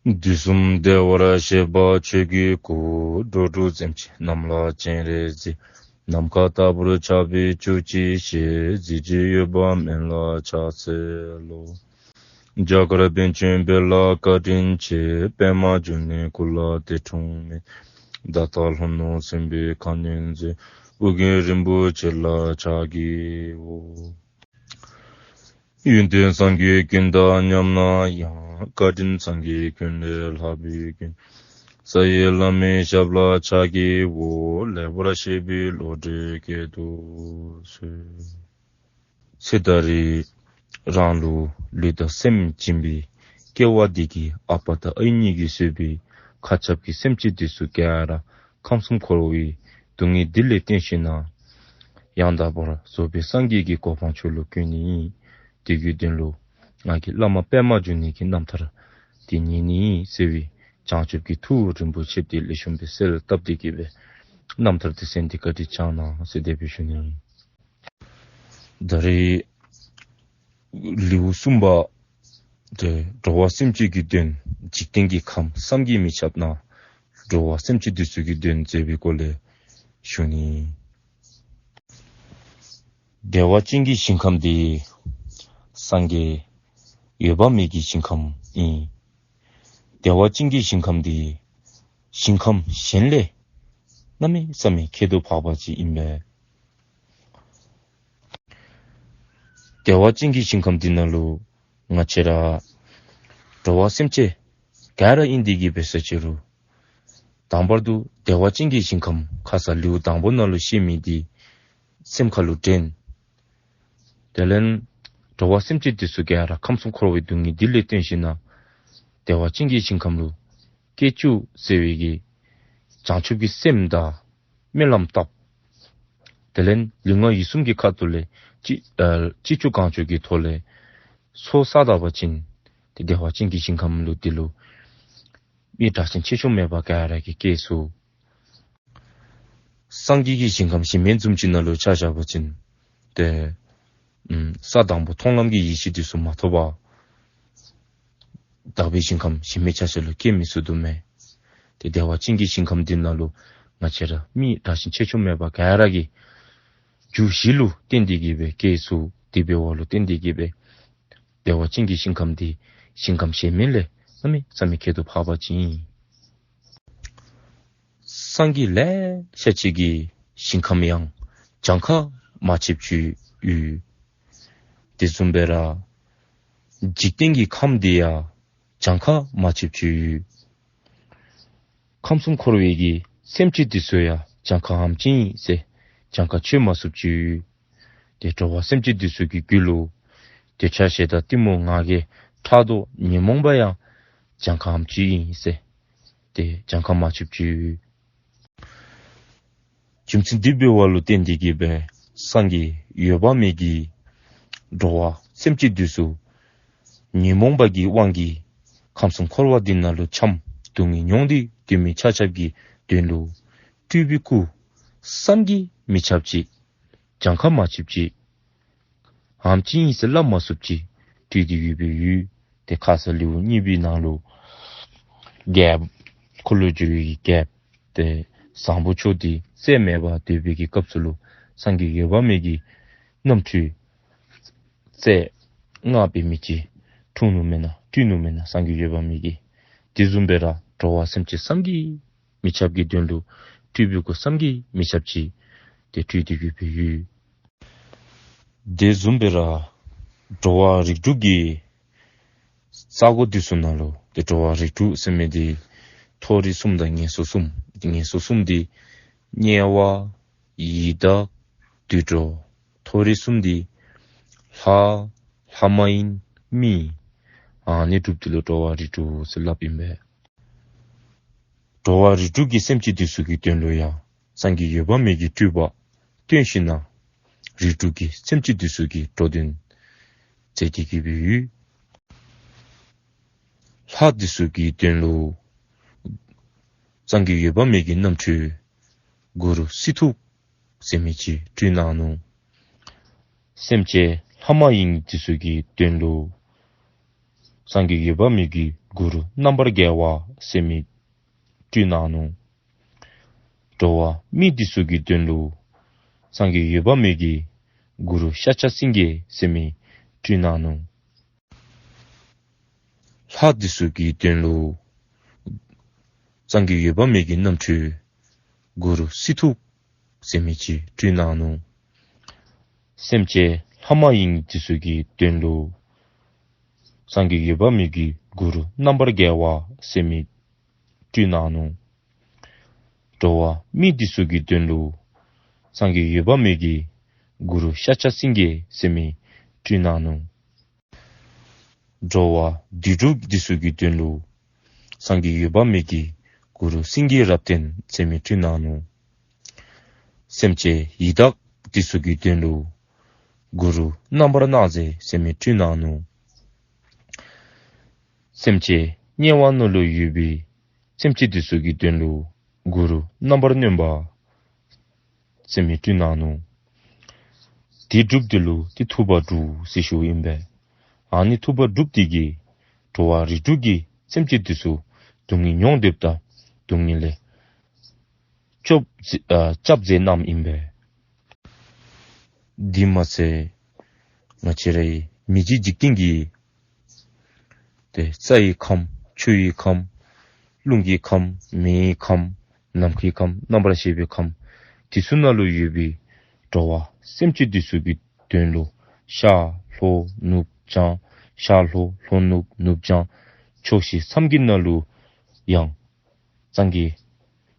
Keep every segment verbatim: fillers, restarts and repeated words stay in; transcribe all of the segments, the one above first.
དུས་གསུམ་བདེ་བར་གཤེགས་པ་ཆོས་ཀྱི་སྐུ། འགྲོ་དྲུག་སེམས་ཅན་རྣམས་ལ་སྤྱན་རས་གཟིགས། ནམ་མཁའ་ལྟ་བུར་ཁྱབ་པའི་བཅུ་གཅིག་ཞལ། གཟི་བརྗིད་འོད་དཔག་མེད་ལ་ཕྱག་འཚལ་ལོ། རྒྱ་གར་པཎ་ཆེན་བོད་ལ་བཀའ་དྲིན་ཆེ། པདྨ་འབྱུང་གནས་སྐུ་ལ་འདས་འཁྲུངས་མེད། ད་ལྟ་ལྷོ་ནུབ་སྲིན་པོའི་ཁ་གནོན་མཛད། ཨོ་རྒྱན་རིན་པོ་ཆེ་ལ་ཕྱག་བགྱིའོ། ཡོན་ཏན་སངས་རྒྱས་ཀུན་དང་མཉམ་ན་ཡང་། བཀའ་དྲིན་སངས་རྒྱས་ཀུན་ལས་ལྷག་པའི་མགོན། ས་ཡི་བླ་མའི་ཞབས་ལ་ཕྱག་བགྱིའོ། ལེགས་པར་བཤད་པའི་བློ་གྲོས་བསྐྱེད་དུ་གསོལ། ཚེ་ད་རེས་རང་ལུ་ལུས་དང་སེམས་སྦྱིན་པའི་སྐྱེ་བ་འདི་གིས་ཨ་པ་དང་ཨའི་གཉིས་ཀྱིས་གཙོས་པའི་མཁའ་ཁྱབ་ཀྱི་སེམས་ཅན་འདི་ཚུ་ག་ར་ཁམས་གསུམ་འཁོར་བའི་སྡུག་བསྔལ་འདི་ལས་བཏོན་ཞིནམ་ལས་ཡང་དག་པར་རྫོགས་པའི་སངས་རྒྱས་ཀྱི་གོ་འཕང་མཆོག་ལུ་བཀོད་ནི་ཨིན། དེ་གི་དོན་ལུ་ང་གིས་བླ་མ་པདྨ་འབྱུང་གནས་ཀྱི་རྣམ་ཐར་འདི་ཉན་ནི་ཨིན་ཟེར་བའི་བྱང་ཆུབ་ཀྱི་ཐུགས་རིན་པོ་ཆེ་འདི་ལེགས་ཤོམ་སྦེ་གསལ་བཏབ་སྟེ་གི་སྦེ་རྣམ་ཐར་འདི་གསན་ཏེ་བཀའ་དྲིན་བསྐྱང་གནང་ཟེར་དེ་སྦེ་ཞུ་ནི་ཨིན། ད་རེས་ལེའུ་གསུམ་པ་དེ་འགྲོ་བ་སེམས་ཅན་གྱི་དོན། འཇིག་རྟེན་གྱི་ཁམས་བསམ་གྱིས་མི་ཁྱབ་ན། འགྲོ་བ་སེམས་ཅན་འདི་ཚུ་གི་དོན་མཛད་པའི་སྐོར་ལས་ཞུ་ནི། བདེ་བ་ཅན་གྱི་ཞིང་ཁམས་འདི་སངས་རྒྱས་འོད་དཔག་མེད་ཀྱི་ཞིང་ཁམས་ཨིན། བདེ་བ་ཅན་གྱི་ཞིང་ཁམས་འདི་ཞིང་ཁམས་གཞན་ལས་གནམ་མེད་ས་མེད་ཁྱད་དུ་འཕགས་པ་ཅིག་ཨིན་པས། བདེ་བ་ཅན་གྱི་ཞིང་ཁམས་འདི་ནང་ལུ་ང་བཅས་ར་འགྲོ་བ་སེམས་ཅན་ག་ར་ཨིན་དེ་གིས་སྦེ་ཟེར་ཅི་རུང་དང་པར་དུ་བདེ་བ་ཅན་གྱི་ཞིང་ཁམས་ཁ་ཙ་ལེའུ་དང་པོ་ནང་ལུ་བཤད་མི་འདི་སེམས་ཁ་ལུ་དྲན། དེ་ལས་འགྲོ་བ་སེམས་ཅན་འདི་ཚུ་ག་ར་ཁམས་གསུམ་འཁོར་བའི་སྡུག་བསྔལ་འདི་ལས་བཏོན་ཞིནམ་ལས་བདེ་བ་ཅན་གྱི་ཞིང་ཁམས་ལུ་སྐྱེ་བཅུག་ཟེར་བའི་གི་བྱང་ཆུབ་ཀྱི་སེམས་དང་སྨོན་ལམ་བཏབ། དེ་ལས་ལུས་ངག་ཡིད་གསུམ་གྱི་ཁ་ཐུག་ལས་ཅི་ཨ་ཅི་བཅུག་གང་བཅུག་གི་ཐོག་ལས་ཚོགས་བསགས་ད་པ་ཅིན་ཏེ་བདེ་བ་ཅན་གྱི་ཞིང་ཁམས་ལུ་འདི་ལུ་མི་དྲག་ཞན་ཆེ་ཆུང་མེད་པར་ག་ར་གིས་སྐྱེ་ཚུགས། སངས་རྒྱས་ཀྱི་ཞིང་ཁམས་གཞན་མི་བཟུམ་ཅིག་ནང་ལུ་ཆ་བཞག་པ་ཅིན་ཏེ་ཨམ་ས་དང་པོ་མཐོང་ལམ་གྱི་ཡེ་ཤེས་འདི་ཚུ་མ་ཐོབ་པར་དག་པའི་ཞིང་ཁམས་གཞན་མི་ཆ་ཁྱབ་ལུ་སྐྱེ་མི་ཚུགས་དོ་མས། ཏེ་བདེ་བ་ཅན་གྱི་ཞིང་ཁམས་འདི་ནང་ལུ་ང་བཅས་ར་མི་དྲག་ཞན་ཆེ་ཆུང་མེད་པར་ག་ར་གིས་རྒྱུ་བཞི་ལུ་བརྟེན་ཏེ་གི་སྦེ་སྐྱེ་ཚུགས། དེ་འབདཝ་ལུ་བརྟེན་ཏེ་གི་སྦེ་བདེ་བ་ཅན་གྱི་ཞིང་ཁམས་འདི་ཞིང་ཁམས་གཞན་མི་ལས་གནམ་མེད་ས་མེད་ཁྱད་དུ་འཕགས་པ་ཅིག་ཨིན། སངས་རྒྱས་ལེ་ཤ་ཅིག་གི་ཞིང་ཁམས་ཡང་གྱངས་ཁ་མ་ཆོདཔ་ཅིག་ཡོད། དེ་བཟུམ་སྦེ་ར་འཇིག་རྟེན་གྱི་ཁམས་འདི་ཡང་གྱངས་ཁ་མ་ཆོདཔ་ཅིག་ཡོད། ཁམས་གསུམ་འཁོར་བའི་གི་སེམས་ཅན་འདི་ཚུ་ཡང་གྱངས་ཁ་ཨ་ནེམ་ཅིག་ཨིན་ཟེར་གྱངས་ཁ་ཆོད་མ་ཚུགསཔ་ཅིག་ཡོད། ཏེ་འགྲོ་བ་སེམས་ཅན་འདི་ཚུ་གི་རྒྱུད་ལུ་འདོད་ཆགས་ཞེ་སྡང་གཏི་མུག་ང་རྒྱལ་ཕྲག་དོག་ཉོན་མོངས་པ་ཡང་གྱངས་ཁ་ཨ་ནེམ་ཅིག་ཨིན་ཟེར་ཏེ་གྱངས་ཁ་མ་ཆོདཔ་ཅིག་ཡོད། རྒྱུ་མཚན་འདི་འབདཝ་ལུ་བརྟེན་ཏེ་གི་སྦེ་སངས་རྒྱས་འོད་དཔག་མེད་ཀྱིས་འགྲོ་བ་སེམས་ཅན་འདི་ཚུ་ཉོན་མོངས་པ་གི་དབང་གིས་ཁམས་གསུམ་འཁོར་བ་འདི་ནང་ལུ་འཁྱམས་སྡུག་བསྔལ་མྱོང་སྟེ་སྡོད་མི་ཆ་ཁྱབ་ཀྱི་དོན་ལུ་སྤྲུལ་པའི་སྐུ་བསམ་གྱིས་མི་ཁྱབ་ཅིག་གྱངས་ཁ་མ་ཆོདཔ་ཅིག་ཨ་ནེམ་ཅིག་ཨིན་ཟེར་སླབ་མ་ཚུགསཔ་ཅིག་སྤྲུལ་ཏེ་ཡོད་པའི་ཡུལ་ཏེ་ཁ་ཙ་ལེའུ་གཉིས་པའི་ནང་ལུ་རྒྱལཔོ་འཁོར་ལོས་སྒྱུར་བའི་རྒྱལཔོ་ཏེ་བཟང་པོ་མཆོག་འདི་རྩད་མེད་པར་སྡོད་པའི་གི་སྐབས་སུ་ལུ་སངས་རྒྱས་འོད་དཔག་མེད་ཀྱི་རྣམ་འཕྲུལ་རྩད་ལྔ་འབད་མི་ཅིག་འཁྲུངས་ནུག་མེན་ན་སྤྲུལ་ནུག་མེན་ན་སངས་རྒྱས་འོད་དཔག་མེད་ཀྱིས། དེ་བཟུམ་སྦེ་ར་འགྲོ་བ་སེམས་ཅན་བསམ་གྱིས་མི་ཁྱབ་ཀྱི་དོན་ལུ་སྤྲུལ་པའི་སྐུ་བསམ་གྱིས་མི་ཁྱབ་ཅིག་ཏེ་སྤྲུལ་ཏེ་ཡོད་པའི་ཡུལ། དེ་བཟུམ་སྦེ་ར་འགྲོ་བ་རིགས་དྲུག་གི་ས་གོ་འདི་ཚུ་ནང་ལུ་ཏེ་འགྲོ་བ་རིགས་དྲུག་ཟེར་མི་འདི་མཐོ་རིས་གསུམ་དང་ངན་སོང་གསུམ། ངན་སོང་གསུམ་འདི་དམྱལ་བ་ཡི་དྭགས་དུད་འགྲོ། མཐོ་རིས་གསུམ་འདི་ལྷ་ལྷ་མ་ཡིན་མི་ཨ་ནི་དྲུག་འདི་ལུ་འགྲོ་བ་རིགས་དྲུག་ཟེར་སླབ་ཨིན་པས། འགྲོ་བ་རིགས་དྲུག་གི་སེམས་ཅན་འདི་ཚུ་གི་དོན་ལུ་ཡང་སངས་རྒྱས་འོད་དཔག་མེད་ཀྱི་སྤྲུལ་པ་བཏོན་ཞིནམ་ལས་རིགས་དྲུག་གི་སེམས་ཅན་འདི་ཚུ་གི་འགྲོ་དོན་མཛད་དེ་ཡོད་པའི་ཡུལ། ལྷ་འདི་ཚུ་གི་དོན་ལུ་སངས་རྒྱས་འོད་དཔག་མེད་ཀྱི་རྣམ་འཕྲུལ་གུ་རུ་སྲི་ཐུབ་ཟེར་མི་ཅིག་སྤྲུལ་གནང་ནུག། སེམས་ཅན་ལྷ་མ་ཡིན་འདི་ཚུ་གི་དོན་ལུ་སངས་རྒྱས་འོད་དཔག་མེད་ཀྱི་ གུ་རུ་རྣམ་པར་རྒྱལ་བ་ཟེར་མི་སྤྲུལ་གནང་ནུག། འགྲོ་བ་མི་འདི་ཚུ་གི་དོན་ལུ་སངས་རྒྱས་འོད་དཔག་མེད་ཀྱིས་གུ་རུ་ཤཱཀྱ་སེང་གེ་ཟེར་མི་སྤྲུལ་གནང་ནུག། ལྷ་འདི་ཚུ་གི་དོན་ལུ་སངས་རྒྱས་འོད་དཔག་མེད་ཀྱི་རྣམ་འཕྲུལ་གུ་རུ་སྲིད་ཐུབ་ཟེར་མི་ཅིག་སྤྲུལ་གནང་ནུག། སེམས་ཅན་ལྷ་མ་ཡིན་འདི་ཚུ་གི་དོན་ལུ་སངས་རྒྱས་འོད་དཔག་མེད་ཀྱིས་གུ་རུ་རྣམ་པར་རྒྱལ་བ་ཟེར་མི་སྤྲུལ་གནང་ནུག། འགྲོ་བ་མི་འདི་ཚུ་གི་དོན་ལུ་སངས་རྒྱས་འོད་དཔག་མེད་ཀྱིས་གུ་རུ་ཤཱཀྱ་སེང་གེ་ཟེར་མི་སྤྲུལ་གནང་ནུག། འགྲོ་བ་དུད་འགྲོ་འདི་ཚུ་གི་དོན་ལུ་སངས་རྒྱས་འོད་དཔག་མེད་ཀྱིས་གུ་རུ་སེང་གེ་རབ་བརྟན་ཟེར་མི་སྤྲུལ་གནང་ནུག། སེམས་ཅན་ཡི་དྭགས་འདི་ཚུ་གི་དོན་ལུ་གུ་རུ་རྣམ་པར་སྣང་མཛད་ཟེར་མི་སྤྲུལ་གནང་ནུག། སེམས་ཅན་དམྱལ་བ་ནང་ལུ་ཡོད་པའི་སེམས་ཅན་འདི་ཚུ་གི་དོན་ལུ་གུ་རུ་རྣམ་པར་གནོན་པ་ཟེར་མི་སྤྲུལ་གནང་ནུག། དེ་སྒྲུབ་དེ་ལུ་དེ་ཐུབ་པ་སྒྲུབ་ཟེར་ཞུཝ་ཨིན་པས། ཨ་ནི་ཐུབ་པ་སྒྲུབ་དེ་གིས་འགྲོ་བ་རིགས་དྲུག་གི་སེམས་ཅན་འདི་ཚུ་སྡུག་བསྔལ་མྱོང་སྡོདཔ་ད་སྡུག་བསྔལ་ལས་སྐྱོབ་མཛད་ཨ་སྐྱབས་མཛད་གནངམ་ཨིན་པས། དེ་མ་ཚད་ང་བཅས་རའི་མི་ཚེ་འཇིག་རྟེན་གྱི་ཏེ་རྩྭའི་ཁམས་ཆུའི་ཁམས་རླུང་གི་ཁམས་མེའི་ཁམས་ནམ་མཁའི་ཁམས་རྣམ་པར་ཤེས་པའི་ཁམས་དེ་ཚུ་ནང་ལུ་ཡོད་པའི་འགྲོ་བ་སེམས་ཅན་དེ་ཚུ་གི་དོན་ལུ་ཤར་ལྷོ་ནུབ་བྱང་ཤར་ལྷོ་ལྷོ་ནུབ་ནུབ་བྱང་ཕྱོགས་བཞི་མཚམས་བརྒྱད་ནང་ལུ་ཡང་སངས་རྒྱས་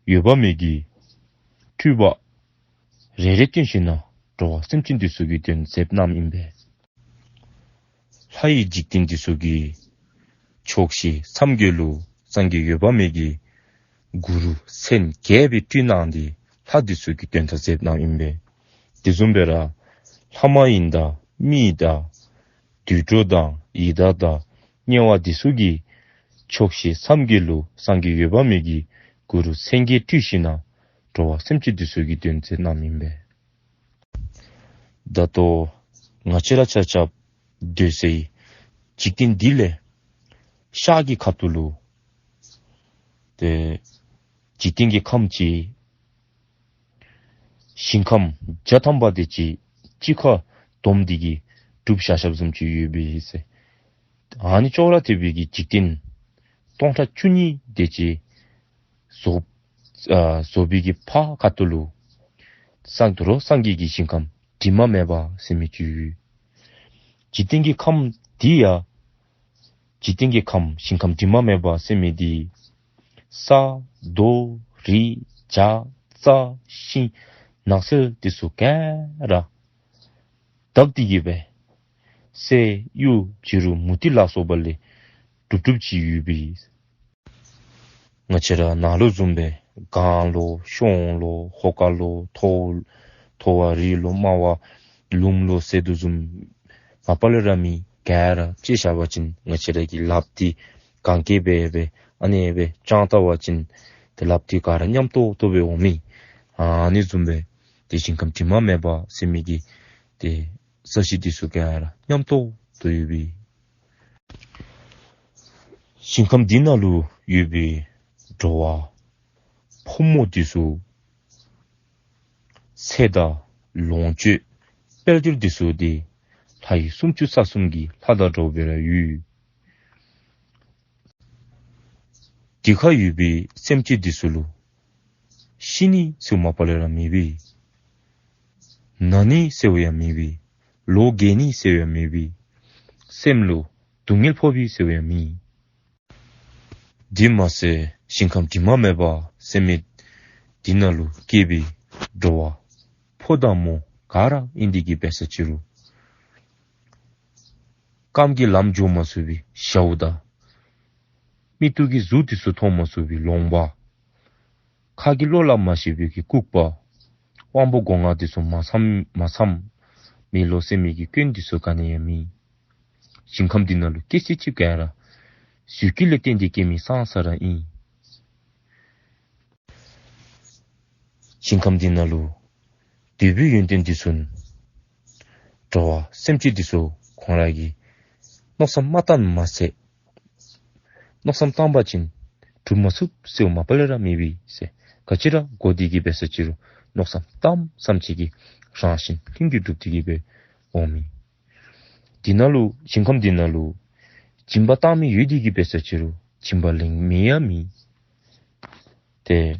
འོད་དཔག་མེད་ཀྱི་སྤྲུལ་པ་རེ་རེ་སྟོན་ཞིནམ་ལས་འགྲོ་བ་སེམས་ཅན་དེ་ཚུ་གི་དོན་མཛད་གནངམ་ཨིན་པས། ལྷ་ཡི་འཇིག་རྟེན་འདི་ཚུ་གི་ཕྱོགས་བཞི་མཚམས་བརྒྱད་ལུ་སངས་རྒྱས་འོད་དཔག་མེད་ཀྱིས་གུ་རུ་མཚན་བརྒྱད་སྦེ་སྤྲུལ་གནང་སྟེ་ལྷ་འདི་ཚུ་གི་དོན་དག་མཛད་གནངམ་ཨིན་པས། དེ་བཟུམ་སྦེ་ར་ལྷ་མ་ཡིན་དང་མི་དང་དུད་འགྲོ་དང་ཡི་དྭགས་དང་དམྱལ་བ་འདི་ཚུ་གི་ཕྱོགས་བཞི་མཚམས་བརྒྱད་ལུ་སངས་རྒྱས་འོད་དཔག་མེད་ཀྱིས་གུ་རུ་མཚན་བརྒྱད་སྤྲུལ་ཞིནམ་ལས་འགྲོ་བ་སེམས་ཅན་འདི་ཚུ་གི་དོན་མཛད་གནངམ་ཨིན་པས། ད་ལྟོ་ང་བཅས་ར་ཆ་ཁྱབ་སྡོད་སའི་འཇིག་རྟེན་འདི་ལས་ཤར་གྱི་ཁ་ཐུག་ལུ་ཏེ་འཇིག་རྟེན་གྱི་ཁམས་ཅིག་ཞིང་ཁམས་བརྒྱ་ཐམ་པ་དེ་ཅིག་གཅིག་ཁར་བསྡོམས་ཏེ་གིས་གྲུབ་བཞག་བཞགཔ་བཟུམ་ཅིག་ཡོད་པས་ཟེར། ཨ་ནི་ཅོག་ར་འཐདཔ་གི་འཇིག་རྟེན་སྟོང་ཕྲག་བཅུ་གཉིས་དེ་ཅིག་བཟོ་ཨ་བཟོ་བའི་གི་ཕར་ཁ་ཐུག་ལུ་སངས་རྡོ་རྗེ་སངས་རྒྱས་ཀྱི་ཞིང་ཁམས་དྲི་མ་མེད་པ་ཟེར་མི་ཅིག་ཡོད། འཇིག་རྟེན་གྱི་ཁམས་འདི་ཡང་འཇིག་རྟེན་གྱི་ཁམས་ཞིང་ཁམས་དྲི་མ་མེད་པ་ཟེར་མི་འདི་ས་རྡོ་རི་བྱ་རྩྭ་ཤིང་ནགས་ཚལ་དེ་ཚུ་ག་ར་དག་སྟེ་གིས་སྦེ་གསེར་གཡུ་བྱུ་རུ་མུ་ཏིག་ལ་སོགས་པ་ལས་གྲུབ་གྲུབ་ཅིག་ཡོད་པས། ང་བཅས་ར་ནཱ་ལུ་བཟུམ་སྦེ་གངས་ལོ་གཤོང་ལོ་ཧོ་ཀ་ལོ་ཐོ་ཐོ་བ་རི་ལོ་དམའ་བ་ལུངམ་ལོ་ཟེར་དོ་བཟུམ་མ་པ་ལས་ར་མེད། ག་ར་དཔྱེ་བཞག་པ་ཅིན་ང་བཅས་ར་གི་ལགཔ་འདི་གན་རྐྱལ་སྦེ་སྦེ་ཨ་ནི་སྦེ་དཔྱང་བལྟ་བ་ཅིན་ཏེ་ལགཔ་འདི་ག་ར་མཉམ་ཏོག་ཏོ་སྦེ་འོང་མི། ཨ་ནི་བཟུམ་སྦེ་ཏེ་ཞིང་ཁམས་དྲི་མ་མེད་པ་ཟེར་མི་གི་ཏེ་ས་གཞི་འདི་ཚུ་ག་ར་མཉམ་ཏོག་ཏོ་ཡོད་པས། ཞིང་ཁམས་འདི་ནང་ལུ་ཡོད་པའི་འགྲོ་བ་ཕོ་མོ་འདི་ཚུ་ཚེ་དང་ལོངས་སྤྱོད་དཔལ་འབྱོར་འདི་ཚུ་འདི་ལྷ་ཡི་སུམ་ཅུ་རྩ་གསུམ་གྱི་ལྷ་དང་འདྲཝ་སྦེ་ར་ཡོད། འདི་ཁར་ཡོད་པའི་སེམས་ཅན་འདི་ཚུ་ལུ་ཤི་ནི་ཟེར་མ་པ་ལས་ར་མེད་པས། ན་ནི་ཟེར་བ་ཡང་མེད་པས། ལོ་རྒས་ནི་ཟེར་བ་ཡང་མེད་པས། སེམས་ལུ་སྡུག་བསྔལ་ཕོག་པས་ཟེར་བ་ཡང་མེད། དེ་མ་ཚད་ཞིང་ཁམས་དྲི་མ་མེད་པ་ཟེར་མི་འདི་ནང་ལུ་སྐྱེས་པའི་འགྲོ་བ་ཕོ་དང་མོ་ག་ར་ཨིན་ཏེ་གིས་འབད་ས་ཅི་རུང་རྐངམ་གིས་ལམ་འགྱོ་མ་ཚུགས་པའི་ཞཝ་དང་མིག་ཏོ་གིས་གཟུགས་འདི་ཚུ་མཐོང་མ་ཚུགས་པའི་ལོང་བ། ཁ་གིས་བློ་སླབ་མ་ཤེས་པའི་གི་ལྐུགས་པ། དབང་པོ་སྒོ་ལྔ་འདི་ཚུ་མ་ཚངམ་མ་ཚངམ་མེ་ལོང་ཟེར་མི་གི་སྐྱོན་འདི་ཚུ་ག་ནི་ཡང་མེད། ཞིང་ཁམས་འདི་ནང་ལུ་སྐྱེ་ཚད་ཅིག་ག་ར་རྫུས་སྐྱེས་ལས་བརྟེན་ཏེ་སྐྱེ་མི་ཙང་ཙ་ར་ཨིན། ཞིང་ཁམས་འདི་ནང་ལུ་སྡོད་པའི་ཡོན་ཏན་འདི་ཚུ་འགྲོ་བ་སེམས་ཅན་འདི་ཚུ་ཁོང་ར་གིས་མནོ་བསམ་མ་བཏངམ་མ་ཚད་ མནོ་བསམ་བཏང་པ་ཅིན་སྒྲུབ་མ་ཚུགས་ཟེར་མ་པ་ལས་ར་མེད་པས་ཟེར། ག་ཅི་ར་གོ་སྟེ་གི་འབད་ས་ཅི་རུང་མནོ་བསམ་བཏངམ་ཙམ་ཅིག་གིས་རང་བཞིན་ལྷུན་གྱིས་གྲུབ་སྟེ་གི་སྦེ་འོང་མི། དེ་ནང་ལུ་ཞིང་ཁམས་དེ་ནང་ལུ་སྦྱིན་པ་བཏང་མི་ཡོད་དེ་གི་འབད་ས་ཅི་རུང་སྦྱིན་པ་ལེན་མི་ཡང་མེད། ཏེ་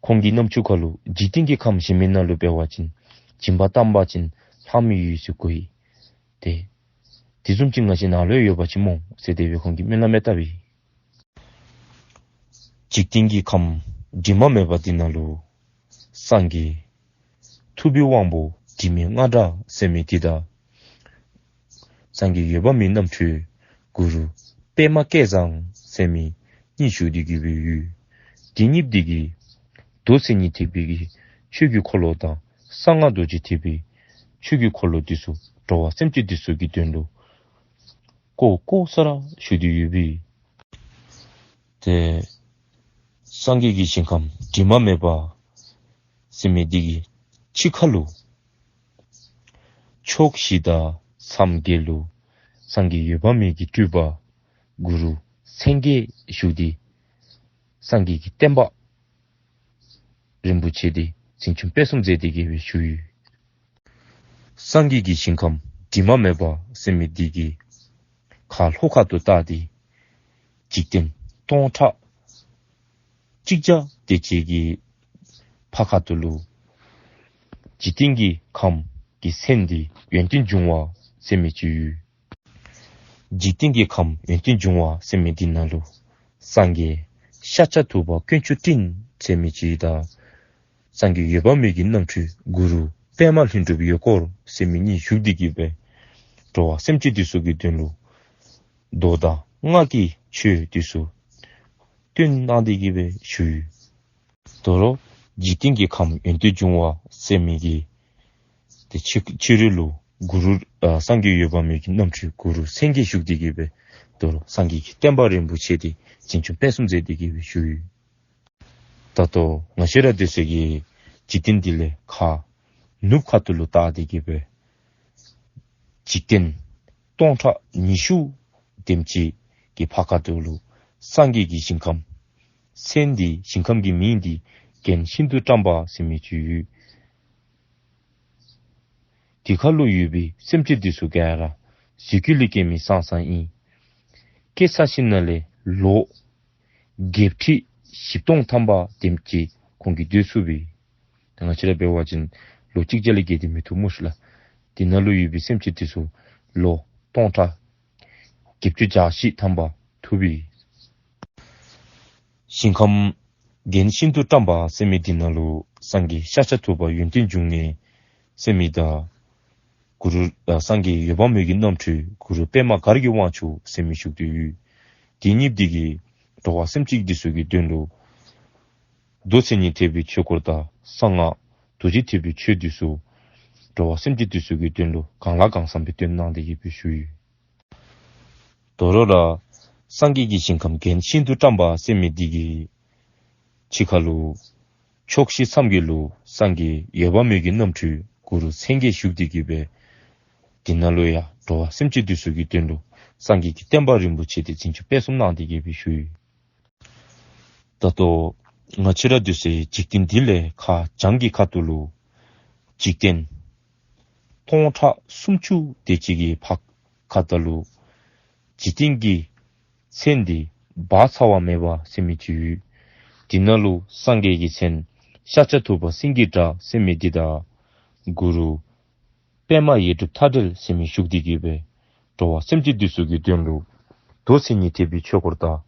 ཁོང་གི་རྣམ་ཅོ་ཁ་ལུ་འཇིག་རྟེན་གྱི་ཁམས་ཞི་མི་ནང་ལུ་འབད་བ་ཅིན་སྦྱིན་པ་བཏང་པ་ཅིན་ལྷང་མི་ཡོད་ཟེར་གོ་ཡི། ཏེ་དེ་བཟུམ་ཅིག་ང་བཅས་ནང་ལུ་ཡོད་པ་ཅིན་སྨོ་ཟེར་དེ་སྦེ་ཁོང་གིས་སྨོན་ལམ་ཡང་བཏབ་ཡི། འཇིག་རྟེན་གྱི་ཁམས་དྲི་མ་མེད་པ་འདི་ནང་ལུ་སངས་རྒྱས་ཐུབ་པའི་དབང་པོ་དྲི་མེད་རྔ་སྒྲ་ཟེར་མི་འདི་དང་སངས་རྒྱས་འོད་དཔག་མེད་རྣམ་འཕྲུལ་གུ་རུ་པདྨ་སྐལ་བཟང་ཟེར་མི་གཉིས་བཞུགས་ཏེ་གི་སྦེ་ཡོད། དེ་གཉིས་འདི་གིས་མདོ་མཚན་ཉིད་ཐེག་པའི་གི་ཆོས་ཀྱི་འཁོར་ལོ་དང་གསང་སྔགས་རྡོ་རྗེ་ཐེག་པའི་ཆོས་ཀྱི་འཁོར་ལོ་འདི་ཚུ་འགྲོ་བ་སེམས་ཅན་འདི་ཚུ་གི་དོན་ལུ་བསྐོར་བསྐོར་ས་ར་བཞུགས་ཏེ་ཡོད་པས། ཏེ་སངས་རྒྱས་ཀྱི་ཞིང་ཁམས་དྲི་མ་མེད་པ་ཟེར་མི་འདི་གི་ཕྱི་ཁ་ལུ་ཕྱོགས་བཞི་དང་མཚམས་བརྒྱད་ལུ་སངས་རྒྱས་འོད་དཔག་མེད་ཀྱི་སྤྲུལ་པ་གུ་རུ་སེང་གེ་བཞུགས་ཏེ་སངས་རྒྱས་ཀྱི་བསྟན་པ་རིན་པོ་ཆེ་འདི་འཛིན་སྐྱོང་སྤེལ་གསུམ་མཛད་དེ་གི་སྦེ་བཞུགས་ཡོད། སངས་རྒྱས་ཀྱི་ཞིང་ཁམས་དྲི་མ་མེད་པ་ཟེར་མི་འདི་གི་ཁ་ལྷོ་ཁ་ཐུག་བལྟ་སྟེ་འཇིག་རྟེན་སྟོང་ཕྲག་གཅིག་བརྒྱ་དེ་ཅིག་གི་ཕར་ཁ་ཐུག་ལུ་འཇིག་རྟེན་གྱི་ཁམས་ཀྱི་མཚན་འདི་ཡོན་ཏན་འབྱུང་བ་ཟེར་མི་ཅིག་ཡོད། འཇིག་རྟེན་གྱི་ཁམས་ཡོན་ཏན་འབྱུང་བ་ཟེར་མི་འདི་ནང་ལུ་སངས་རྒྱས་ཤཱཀྱ་ཐུབ་པ་དཀོན་མཆོག་སྤྲིན་ཟེར་མི་ཅིག་དང་སངས་རྒྱས་འོད་དཔག་མེད་ཀྱི་རྣམ་འཕྲུལ་གུ་རུ་པདྨ་ལྷུན་གྲུབ་འོད་སྐོར་ཟེར་མི་གཉིས་བཞུགས་ཏེ་གི་སྦེ་འགྲོ་བ་སེམས་ཅན་འདི་ཚུ་གི་དོན་ལུ་མདོ་དང་སྔགས་ཀྱི་ཆོས་འདི་ཚུ་སྟོན་གནང་སྟེ་གི་སྦེ་བཞུགས་ཡོད། དོ་རུང་འཇིག་རྟེན་གྱི་ཁམས་ཡོན་ཏན་འབྱུང་བ་ཟེར་མི་གི་ཏེ་ཕྱི་ཕྱི་རོལ་ལུ་གུ་རུ་ཨ་སངས་རྒྱས་འོད་དཔག་མེད་ཀྱི་རྣམ་འཕྲུལ་གུ་རུ་སེང་གེ་བཞུགས་ཏེ་གི་སྦེ་དོ་རུང་སངས་རྒྱས་ཀྱི་བསྟན་པ་རིན་པོ་ཆེ་འདི་འཛིན་སྐྱོང་སྤེལ་གསུམ་མཛད་དེ་གི་སྦེ་བཞུགས་ཡོད། ད་ལྟོ་ང་བཅས་ར་འདི་ཚུ་གིས་འཇིག་རྟེན་འདི་ལས་ཁ་ནུབ་ཁ་ཐུག་ལུ་བལྟ་སྟེ་གི་སྦེ་འཇིག་རྟེན་སྟོང་ཕྲག་ཉི་ཤུ་དེམ་ཅིག་གི་ཕར་ཁ་ཐུག་ལུ་སངས་རྒྱས་ཀྱི་ཞིང་ཁམས་མཚན་འདི་ཞིང་ཁམས་ཀྱི་མིང་འདི་རྒྱན་ཤིན་ཏུ་བཀྲམ་པ་ཟེར་མི་ཅིག་ཡོད། དེ་ཁ་ལུ་ཡོད་པའི་སེམས་ཅན་འདི་ཚུ་ག་ར་གཟུགས་སྐུ་ལས་སྐྱེས་མི་ཙང་ཙང་ཨིན། སྐྱེས་ཚར་ཞིནམ་ལས་ལོ་བརྒྱད་ཁྲི་བཞི་སྟོང་ཐམ་པ་དེམ་ཅིག་ཁོང་གིས་སྡོད་ཚུགས་པས། ད་ང་བཅས་ར་འབད་བ་ཅིན་ལོ་གཅིག་བརྒྱ་ལས་བརྒལ་ཏེ་མི་ཐུབ་སྨོ་ཤིག་ལགས། དེ་ནང་ལུ་ཡོད་པའི་སེམས་ཅན་འདི་ཚུ་ལོ་སྟོང་ཕྲག་བརྒྱད་ཅུ་གྱ་བཞི་ཐམ་པ་ཐུབ་པས། ཞིང་ཁམས་རྒྱན་ཤིན་ཏུ་བཀྲམ་པ་ཟེར་མི་འདི་ནང་ལུ་སངས་རྒྱས་ཤཱཀྱ་ཐུབ་པ་ཡོན་ཏན་འབྱུང་གནས་ཟེར་མི་དང་གུ་རུ་ཨ་སངས་རྒྱས་འོད་དཔག་མེད་ཀྱི་རྣམ་འཕྲུལ་གུ་རུ་པདྨ་གར་གྱི་དབང་ཕྱུག་ཟེར་མི་བཞུགས་ཏེ་ཡོད། དེ་གཉིས་འདི་གིས་འགྲོ་བ་སེམས་ཅན་འདི་ཚུ་གི་དོན་ལུ་མདོ་མཚན་ཉིད་ཐེག་པའི་ཆོས་སྐོར་དང་གསང་སྔགས་རྡོ་རྗེ་ཐེག་པའི་ཆོས་འདི་ཚུ་འགྲོ་བ་སེམས་ཅན་འདི་ཚུ་གི་དོན་ལུ་གང་ལ་གང་འཚམས་སྦེ་སྟོན་གནང་སྟེ་གི་སྦེ་བཞུགས་ཡོད། དོ་རུང་ར་སངས་རྒྱས་ཀྱི་ཞིང་ཁམས་རྒྱན་ཤིན་ཏུ་བཀྲམ་པ་ཟེར་མི་འདི་གི་ཕྱི་ཁ་ལུ་ཕྱོགས་བཞི་མཚམས་བརྒྱད་ལུ་སངས་རྒྱས་འོད་དཔག་མེད་ཀྱི་རྣམ་འཕྲུལ་གུ་རུ་སེང་གེ་བཞུགས་ཏེ་གི་སྦེ་དེ་ནང་ལུ་ཡང་འགྲོ་བ་སེམས་ཅན་འདི་ཚུ་གི་དོན་ལུ་སངས་རྒྱས་ཀྱི་བསྟན་པ་རིན་པོ་ཆེ་འདི་འཛིན་སྐྱོང་སྤེལ་གསུམ་གནང་སྟེ་གི་སྦེ་བཞུགས་ཡོད། ད་ལྟོ་ང་བཅས་ར་འདི་ཚུ་འཇིག་རྟེན་འདི་ལས་ཁ་བྱང་གི་ཁ་ཐུག་ལུ་འཇིག་རྟེན་སྟོང་ཕྲག་སུམ་ཅུ་དེ་ཅིག་གི་ཕར་ཁ་ཐུག་ལུ་འཇིག་རྟེན་གྱི་མཚན་འདི་འབག་ཚར་བ་མེད་པ་ཟེར་མི་ཅིག་ཡོད། དེ་ནང་ལུ་སངས་རྒྱས་ཀྱི་མཚན་ཤཱཀྱ་ཐུབ་པ་སེང་གེ་སྒྲ་ཟེར་མི་འདི་དང་གུ་རུ་པདྨ་ཡེ་གྲུབ་མཐའ་བྲལ་ཟེར་མི་བཞུགས་ཏེ་གི་སྦེ་འགྲོ་བ་སེམས་ཅན་འདི་ཚུ་གི་དོན་ལུ་མདོ་མཚན་ཉིད་ཐེག་པའི་ཆོས་སྐོར་དང་